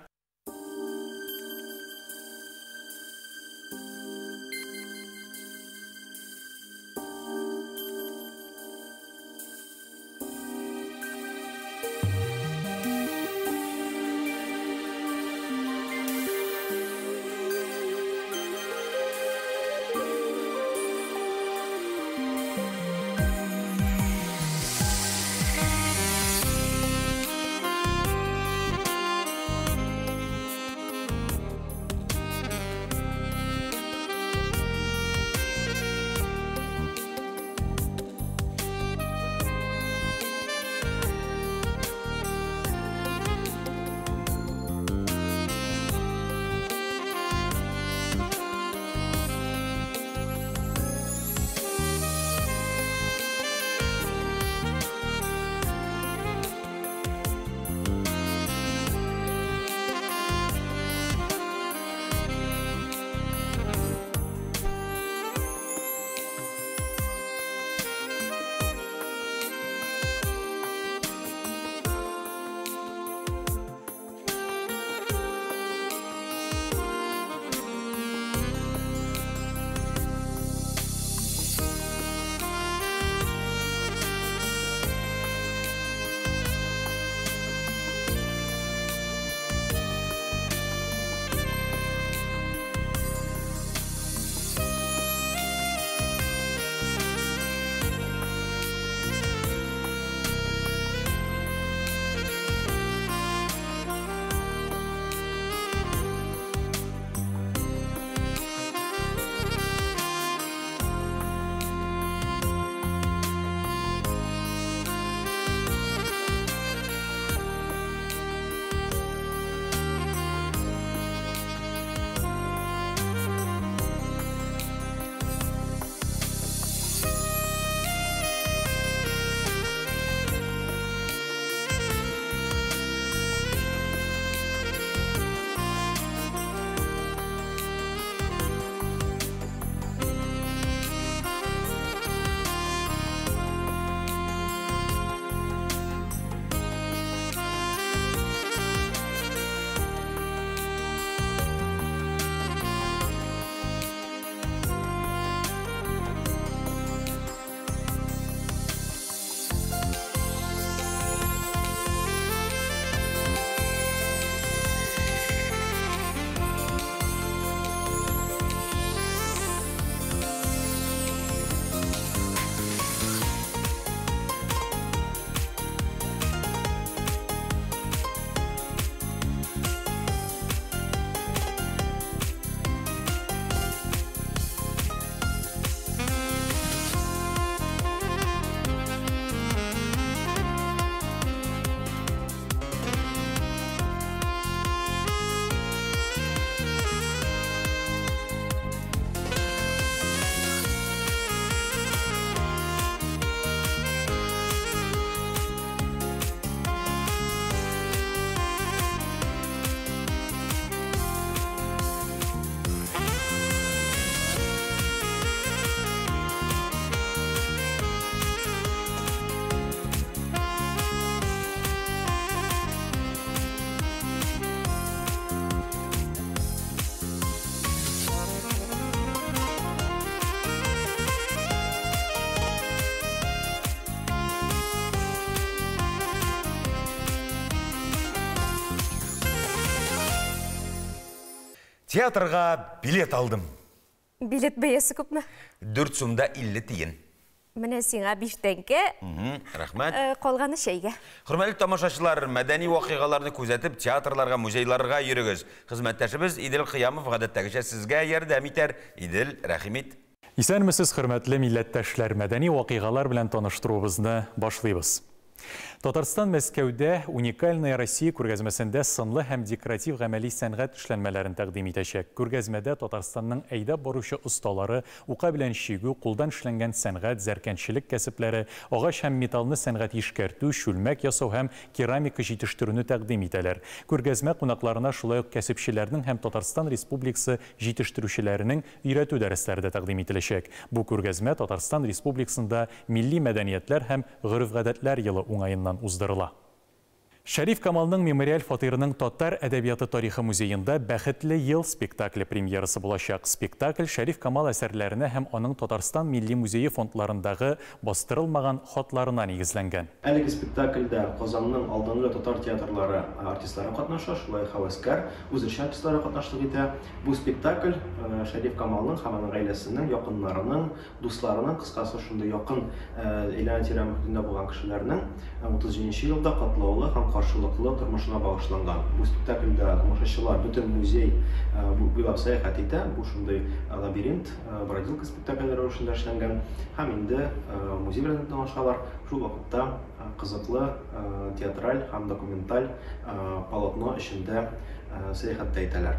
Театрга билет алдым. Билет бәясе күпме? 4 сум да 50 тиен. Менә сиңа 5 тәңкә. Рәхмәт. Калганы чәйгә. Хөрмәтле тамашачылар, мәдәни вакыйгаларны күзәтеп, театрларга, музейларга йөрегез. Хезмәттәшебез Идел Кыямов гадәттәгечә сезгә ярдәм итәр. Идел, рәхим ит. Исәнмесез, хөрмәтле милләттәшләр, мәдәни вакыйгалар белән таныштыруыбызны башлыйбыз. Татарстан Мәскәүдә Уникальная Россия күргәзмәсендә сынлы һәм декоратив гамәли сәнгать эшләнмәләрен тәкъдим итәчәк. Күргәзмәдә Татарстанның әйдәп баручы осталары ука белән чигү, кулдан эшләнгән сәнгать, зәркәнчелек кәсепләре, агач һәм металлны сәнгати эшкәртү, чүлмәк ясау һәм керамика җитештерүне тәкъдим итәләр. Күргәзмә кунакларына шулай ук кәсепчеләрнең һәм Татарстан Республикасы җитештерүчеләренең өйрәтү дәресләре дә тәкъдим ителәчәк. Бу күргәзмә Татарстан Республикасында милли мәдәниятләр һәм гореф-гадәтләр елы уңаеннан уздырыла. Шәриф Камалның мемориаль фатирының Татар әдәбияты тарихы музеенда Бәхетле ел спектакле премьерасы булачак. Спектакль Шәриф Камал әсәрләренә һәм аның Татарстан Милли музее фондларындагы бастырылмаган хатларына нигезләнгән. Әлеге спектакльдә Казанның алдынгы татар театрлары артистлары катнаша, шулай һәвәскәр үзешчән артистлары катнашлык итә. Бу спектакль Шәриф Камалның һәм аның гаиләсенең, якыннарының, дусларының, кыскасы шундый якын әйләнә-тирә мөхитендә булган кешеләрнең 37 елда катлаулы һәм каршылыклы тормышына багышланган. Бу спектакльдә тамашачылар бөтен музей буйлап сәяхәт итә. Бу шундый лабиринт, бродилка спектакль рәвешендә эшләнгән. Һәм инде музей белән танышалар. Шул вакытта кызыклы театраль һәм документаль полотно эчендә сәяхәт тә итәләр.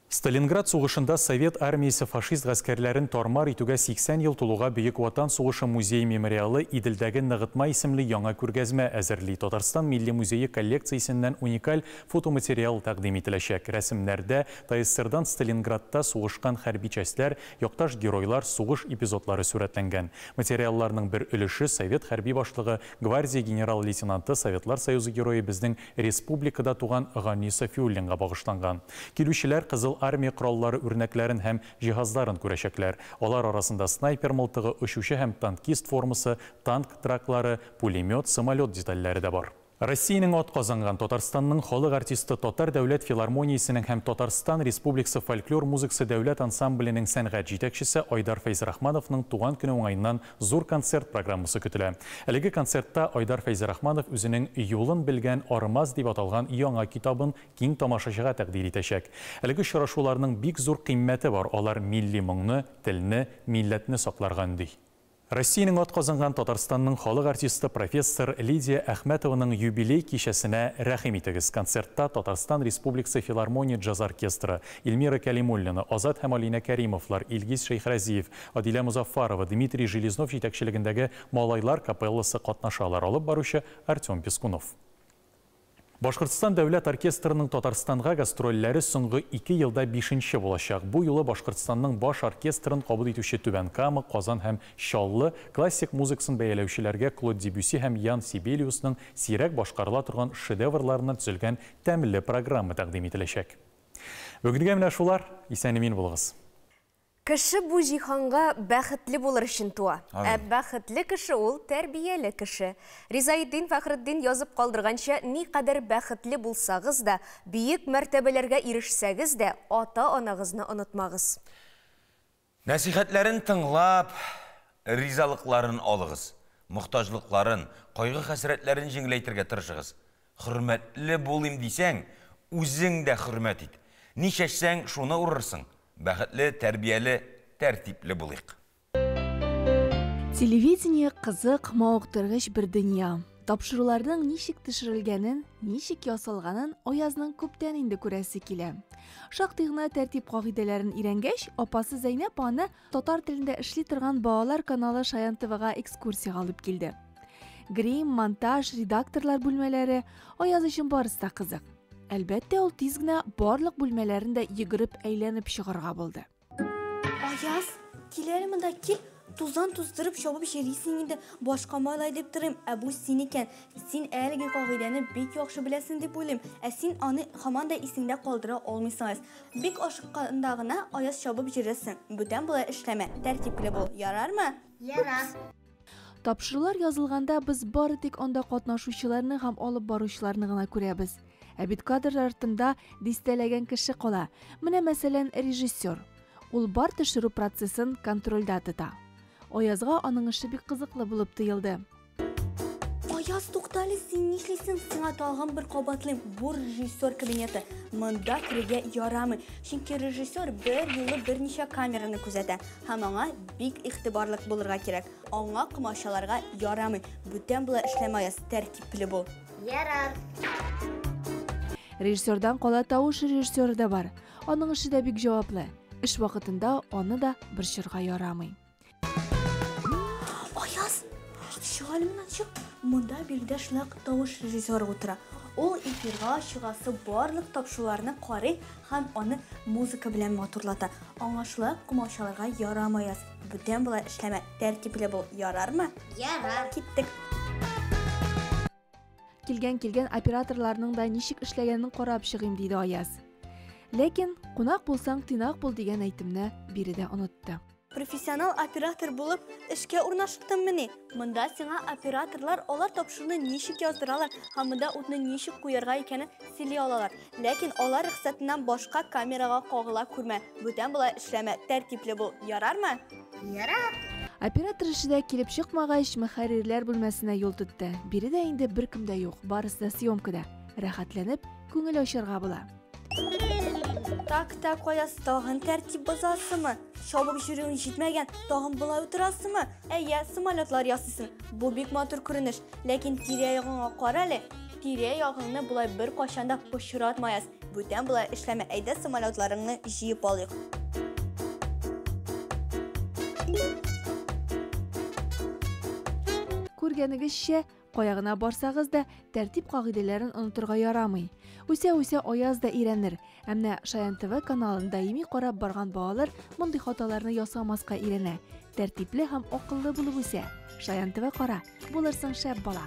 Сталинград сугышында Совет армиясе фашист гаскәрләрен тармар итүгә 80 ел тулуга Бөек Ватан сугышы музей мемориалы Иделдәге ныгытма исемле яңа күргәзмә әзерли. Татарстан Милли музее коллекциясеннән уникаль фотоматериал тәкъдим ителәчәк. Рәсемнәрдә ТАССРдан Сталинградта сугышкан хәрби частьләр, якташ геройлар, сугыш эпизодлары сурәтләнгән. Материалларның бер өлеше Совет хәрби башлыгы, гвардия генерал-лейтенанты, Советлар Союзы герое безнең республикада туган Гани Сафиуллинга багышланган. Килүчеләр Кызыл армия кораллары үрнәкләрен һәм җиһазларын күрәчәкләр. Алар арасында снайпер мылтыгы, очучы һәм танкист формасы, танк траклары, пулемет, самолет детальләре дә бар. Россиянең атказанган Татарстанның халык артисты Татар дәүләт филармониясенең һәм Татарстан Республикасы фольклор музыкасы дәүләт ансамбленең сәнгать җитәкчесе Айдар Фәйзрахмановның туган көне уңаеннан зур концерт программасы көтелә. Әлеге концертта Айдар Фәйзрахманов үзенең Юлын белгән арымаз дип аталган яңа китабын киң тамашачыга тәкъдир итәчәк. Әлеге очрашуларның бик зур кыйммәте бар. Алар милли моңны, телне, милләтне сакларга өнди. Россиянең атказанган Татарстанның халык артисты профессор Лидия Әхмәтованың юбилей кичәсенә рәхим итегез. Концертта Татарстан Республикасы филармония джаз оркестры, Эльмира Кәлимуллина, Азат һәм Алинә Кәримовлар, Илгиз Шәйхразиев, Адилә Музаффарова, Дмитрий Железнов җитәкчелегендәге Малайлар капелласы катнашалар. Алып баручы Артем Пескунов. Башкортстан дәүләт оркестрының Татарстанга гастрольләре соңгы 2 елда 5-нче булачак. Бу юлы Башкортстанның баш оркестрын кабул итүче Түбән Кама, Казан һәм Чаллы классик музыкасын бәяләүчеләргә Клод Дебюсси һәм Ян Сибелиусның сирәк башкарыла торган шедеврларыннан төзелгән тәмле программа тәкъдим ителәчәк. Бүгенгә менә шулар, исән-имин булыгыз. Кеше бу җиһанга бәхетле булыр өчен туа. Ә бәхетле кеше ул тәрбияле кеше. Ризаэддин Фәхретдин язып калдырганча, никадәр бәхетле булсагыз да, бөек мәртәбәләргә ирешсәгез дә, ата-анагызны онытмагыз. Нәсихәтләрен тыңлап, ризалыкларын алыгыз. Мохтаҗлыкларын, кайгы-хәсрәтләрен җиңеләйтергә тырышыгыз. Хөрмәтле булыйм дисәң, үзең дә хөрмәт ит. Ни чәчсәң, шуны урырсың. Бәхетле, тәрбияле, тәртипле булыйк. Телевидение кызык, мавыктыргыч бер дөнья. Тапшыруларның ничек төшерелгәнен, ничек ясалганын Аязның күптән инде күрәсе килә. Шактый гына тәртип кагыйдәләрен өйрәнгәч, апасы Зәйнәп аны татар телендә эшли торган балалар каналы Шаян ТВга экскурсиягә алып килде. Грим, монтаж, редакторлар бүлмәләре Аяз өчен барысы да кызык. Әлбәттә, ул тиз генә барлык бүлмәләрен дә йөгереп әйләнеп чыгарга булды. Аяз, кил әле монда, кил. Тузан туздырып чабып йөрисең инде. Башка малай дип торыйм, ә бу син икән. Син әлеге кагыйдәне бик яхшы беләсең дип уйлыйм. Ә син аны һаман да исеңдә калдыра алмыйсың, Аяз. Бик ашыкканда гына Аяз чабып йөрерсең. Бүтән болай эшләмә. Тәртипле бул. Ярармы? Ярар. Тапшырулар язылганда без бары тик анда катнашучыларны һәм алып баручыларны гына күрәбез. Ә бит кадр артында дистәләгән кеше кала. Менә, мәсәлән, режиссер. Ул бар төшерү процессын контрольдә тота. Аязга аның эше бик кызыклы булып тоелды. Аяз, туктале, син нишлисең? Сиңа тагын бер кабатлыйм, бу режиссер кабинеты. Монда керергә ярамый. Чөнки режиссер бер юлы берничә камераны күзәтә һәм аңа бик игътибарлык булырга кирәк. Аңа комачаларга ярамый. Бүтән болай эшләмә, Аяз, тәртипле бул. Ярар. Режиссердан кала тавыш режиссеры да бар. Аның эше дә бик җаваплы. Эш вакытында аны да борчырга ярамый. Аяз, чык әле моннан, чык. Монда биредә шулай ук тавыш режиссеры утыра. Ул эфирга чыгасы барлык тапшыруларны карый һәм аны музыка белән матурлата. Аңа шулай ук комачаларга ярамый, Аяз. Бүтән болай эшләмә, тәртипле бул, ярармы? Ярар. Киттек. Килгән-килгән операторларның да ничек эшләгәнен карап чыгыйм, диде Аяз. Ләкин кунак булсаң, тыйнак бул дигән әйтемне биредә онытты. Профессионал оператор булып эшкә урнаштыңмыни? Монда сиңа операторлар алар тапшыруны ничек яздыралар һәм монда утны ничек куярга икәнен сөйли алалар. Ләкин алар рөхсәтеннән башка камерага кагыла күрмә. Бүтән болай эшләмә, тәртипле бул. Ярармы? Ярар. Оператор эше дә килеп чыкмагач, мөхәррирләр бүлмәсенә юл тотты. Биредә инде беркем дә юк, барысы да съемкада. Рәхәтләнеп, күңел ачарга була. Так, так, Аяз, тагын тәртип бозасымы? Чабып йөрүең җитмәгән, тагын болай утырасымы? Әйе, самолетлар ясыйсың. Бу бик матур күренеш. Ләкин тирә-ягыңа кара әле. Тирә-ягыңны болай беркайчан да пычратма, Аяз. Бүтән болай эшләмә. Әйдә, самолетларыңны җыеп алыйк. Күргәнегезчә, кая гына барсагыз да, тәртип кагыйдәләрен онытырга ярамый. Үсә-үсә Аяз да өйрәнер. Ә менә Шаян ТВ каналын даими карап барган балалар мондый хаталарны ясамаска өйрәнә. Тәртипле һәм акыллы булып үсә. Шаян ТВ кара, булырсың шәп бала.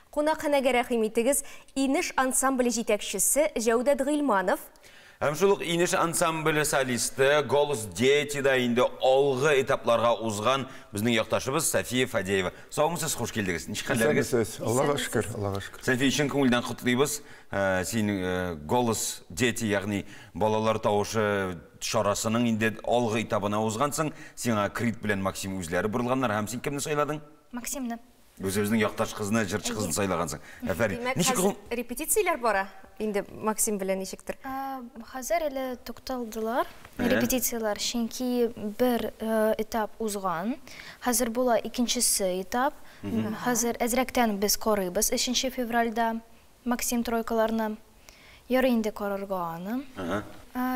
Кунакханәгә рәхим итегез, Инеш ансамбле җитәкчесе Җәүдәт Гыйльманов. Һәм шул ук Инеш ансамбле солисты, Голос дети да инде алгы этапларга узган безнең якташыбыз София Фадеева. Саумысыз, хуш килдегез. Ничек хәлләрегез? Исәнмесез. Аллага шөкер, Аллага шөкер. София, чын күңелдән котлыйбыз. Син Голос дети, ягъни балалар тавышы чарасының инде алгы этабына узгансың. Сиңа Крит белән Максим үзләре борылганнар. Һәм син кемне сайладың? Максимны. Үзебезнең якташ кызны, җырчы кызны сайлагансың. Әфәрин. Димәк, Ничек хәзер репетицияләр бара инде Максим белән ничектер? Хәзер әле тукталдылар репетицияләр, чөнки бер этап узган. Хәзер була икенчесе этап. Хәзер әзрәктән без карыйбыз өченче февральдә Максим тройкаларны. Ярый инде карарга аны.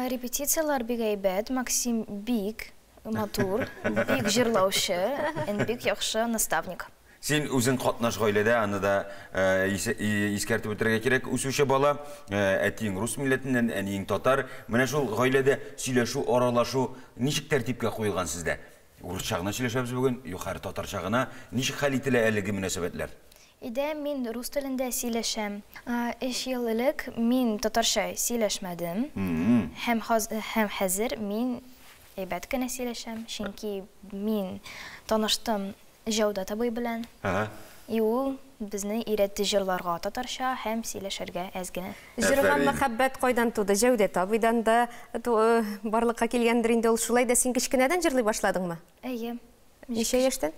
Репетицияләр бик әйбәт, Максим бик Матур, бик җырлаучы, and бик яхшы наставник. Син үзең катнаш гаиләдә, аны да искәртеп үтәргә кирәк, үсүче бала. Әтиең рус милләтеннән, әниең татар. Менә шул гаиләдә сөйләшү, аралашу ничек тәртипкә куелган сездә? Урысча гына сөйләшәбез бүген, юк, хәер, татарча гына. Ничек хәл ителә әлеге мөнәсәбәтләр? Өйдә мин рус телендә сөйләшәм. Өч ел элек мин татарча сөйләшмәдем. Һәм һәм хәзер мин әйбәт кенә сөйләшәм, чөнки мин таныштым Җәүдәт абый белән. И ул безне өйрәтте җырларга татарча һәм сөйләшергә әз генә. Җырга мәхәббәт кайдан туды? Җәүдәт абыйдан да барлыкка килгәндер инде ул. Шулай да син кечкенәдән җырлый башладыңмы? Әйе. Ничә яшьтән?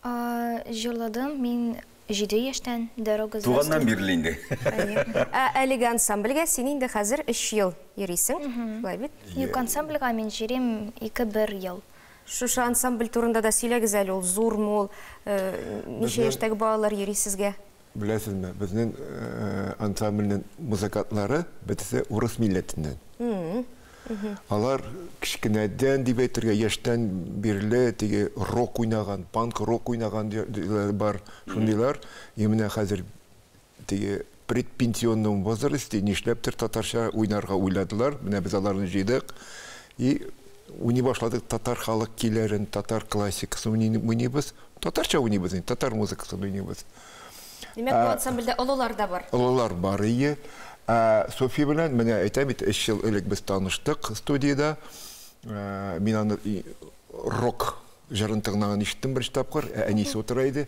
Җырладым мин җиде яшьтән, Дорога звезд. Туганнан бирле инде. Ә әлеге ансамбльгә син инде хәзер өч ел йөрисең, шулай бит? Юк, ансамбльгә мин йөрим ике бер ел. Шушы ансамбль турында да сөйләгез әле, ул зурмы ул, ничә яшьтәге балалар йөри сезгә? Беләсезме, безнең ансамбльнең музыкантлары бөтесе урыс милләтеннән. Алар кечкенәдән дип әйтергә, яшьтән бирле теге рок уйнаган, панк-рок уйнаган бар шундыйлар. И менә хәзер теге предпенсионном возрасте нишләптер татарча уйнарга уйладылар. Менә без аларны җыйдык. И уйный башладык татар халык көйләрен, татар классикасын уйныйбыз. Татарча уйныйбыз инде, татар музыкасын уйныйбыз. Димәк, бу ансамбльдә олылар да бар. Олылар бар, ие. Ә София белән, менә әйтәм бит, өч ел элек без таныштык студиядә. Мин аны рок җырын тыңлаган ишеттем беренче тапкыр. Ә әнисе утыра иде.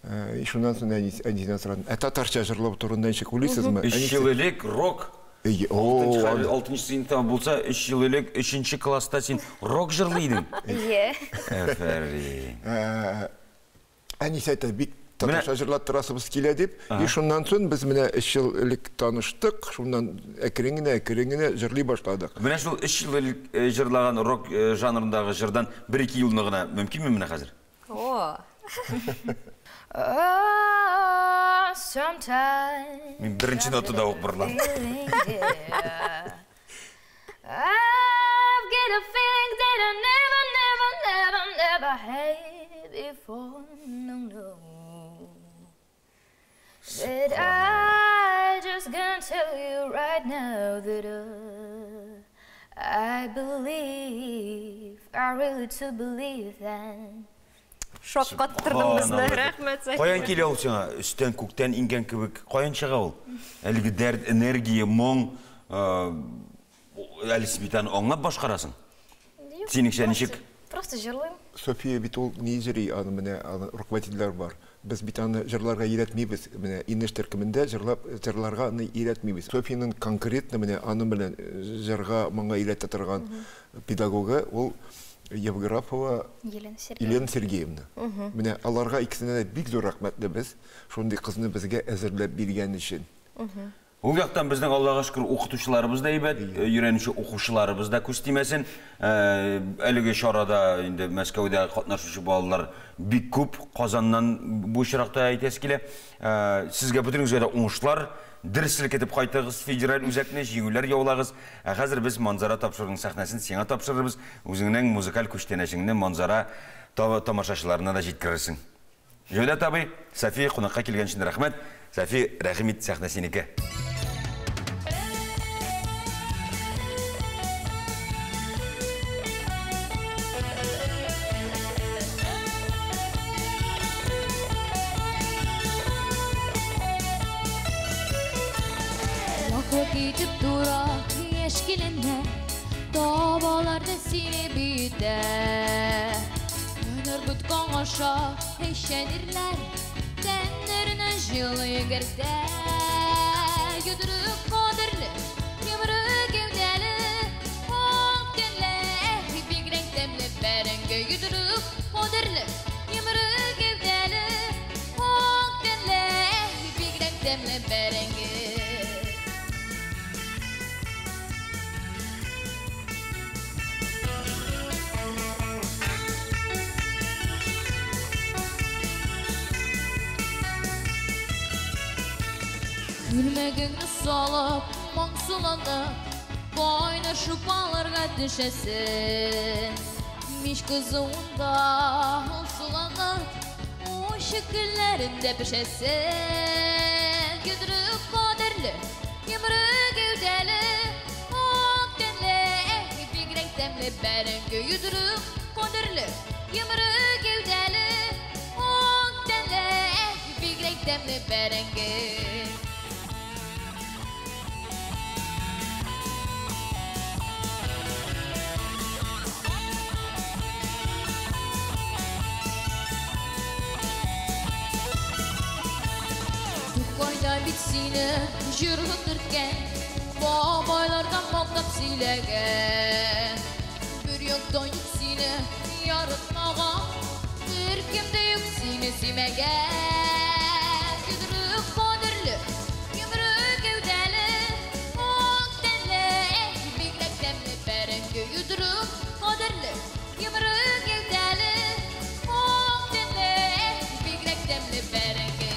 И шуннан соң әнисеннән сорадым. Ә татарча җырлау турында ничек уйлыйсызмы? 3 ел элек рок. Алтынчы сыйныфта булса, 3 ел элек 3 класста син рок җырлый идең. Ие. Афәрин. Әнисе әйтә, бик татарча җырлаттырасыбыз килә дип. И шуннан соң без менә 3 ел элек таныштык, шуннан әкрен генә, әкрен генә җырлый башладык. Менә шул 3 ел элек җырлаган рок жанрындагы җырдан 1-2 юлны гына мөмкинме менә хәзер? О. Мин беренче нотада ук борылам. I've got a feeling that I never, never, never, never had before. No, no. But I just gonna tell you right now that I believe, I really do believe that. Шаккаттырдың безне. Рәхмәт, Сафия. Каян килә ул сиңа? Өстән күктән иңгән кебек. Каян чыга ул? Әлеге дәрт, энергия, моң, әле син бит аны аңлап башкарасың. Синеңчә ничек? Просто җырлыйм. София бит ул ни җыри, аны менә аны руководительләр бар. Без бит аны җырларга өйрәтмибез. Менә Инеш төркемендә җырлап, җырларга аны өйрәтмибез. Софияның конкретно менә аны белән җырга моңа өйрәтә торган педагогы ул Евграфова Елена Сергеевна. Елена Сергеевна. Менә аларга икесенә дә бик зур рәхмәтле без, шундый кызны безгә әзерләп биргән өчен. Ул яктан безнең Аллага шөкер укытучыларыбыз да әйбәт, өйрәнүче укучыларыбыз да күз тимәсен. Әлеге чарада инде Мәскәүдә катнашучы балалар бик күп, Казаннан бу очракта әйтәсе килә. Сезгә бөтенегезгә дә уңышлар, дер селкетеп кайтыгыз федераль үзәкне, җиңүләр яулагыз. Ә хәзер без Манзара тапшыруының сәхнәсен сиңа тапшырырбыз. Үзеңнең музыкаль күчтәнәчеңне Манзара тамашачыларына да җиткерерсең. Җәүдәт абый, София кунакка килгән өчен рәхмәт. София, рәхим ит, сәхнә синеке. Ваклык итеп тура яшь киленнәр, табаларны сине биетә. Өнер боткаң аша эчәдерләр, тәннәренә җылы йөгертә. Йодрык кадерле, йомры гәүдәле, ак тәнле, бигрәк тәмле бәрәңге. Йодрык кадерле, йомры гәүдәле, ак тәнле, бигрәк тәмле бәрәңге. Күлмәгеңне салып, моңсуланып, кайнар шупаларга төшәсең. Мич кызуында алсуланып, уч көлләрендә пешәсең. Йодрык кадерле, йомры гәүдәле, ак тәнле, бигрәк тәмле бәрәңге. Йодрык кадерле, йомры гәүдәле, ак тәнле, бигрәк тәмле бәрәңге. Тукайда бит сине җыргы төрткән, бабайлардан мактап сөйләгән. Бер яктан юк сине яратмаган, беркем дә юк сине сөймәгән. Йодрык кадерле, йомры гәүдәле, ак тәнле, бигрәк тәмле бәрәңге. Йодрык кадерле, йомры гәүдәле, ак тәнле, бигрәк тәмле бәрәңге.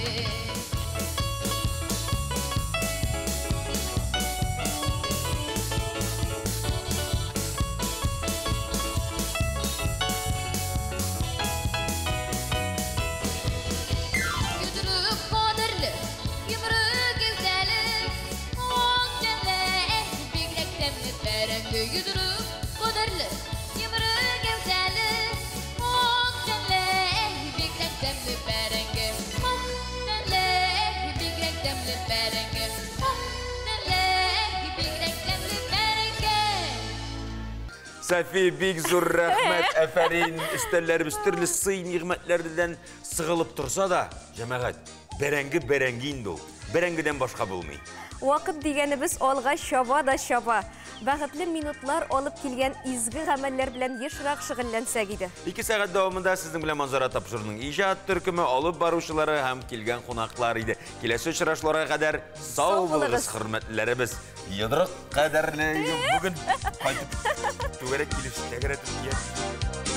София, бик зур рәхмәт, әфәрин. Өстәлләребез төрле сый-нигъмәтләрдән сыгылып торса да, җәмәгать, бәрәңге бәрәңге инде ул. Бәрәңгедән башка булмый. Вакыт дигәнебез алга чаба да чаба. Бәхетле минутлар алып килгән изге гамәлләр белән ешрак шөгыльләнсәк иде. 2 сәгать дәвамында сезнең белән Манзара тапшыруының иҗат төркеме, алып баручылары һәм килгән кунаклар иде. Киләсе очрашуларга кадәр сау булыгыз, хөрмәтлеләребез. Йодрык кадәрле бүген кайтып түгәрәк килеш тәгәрәтеп.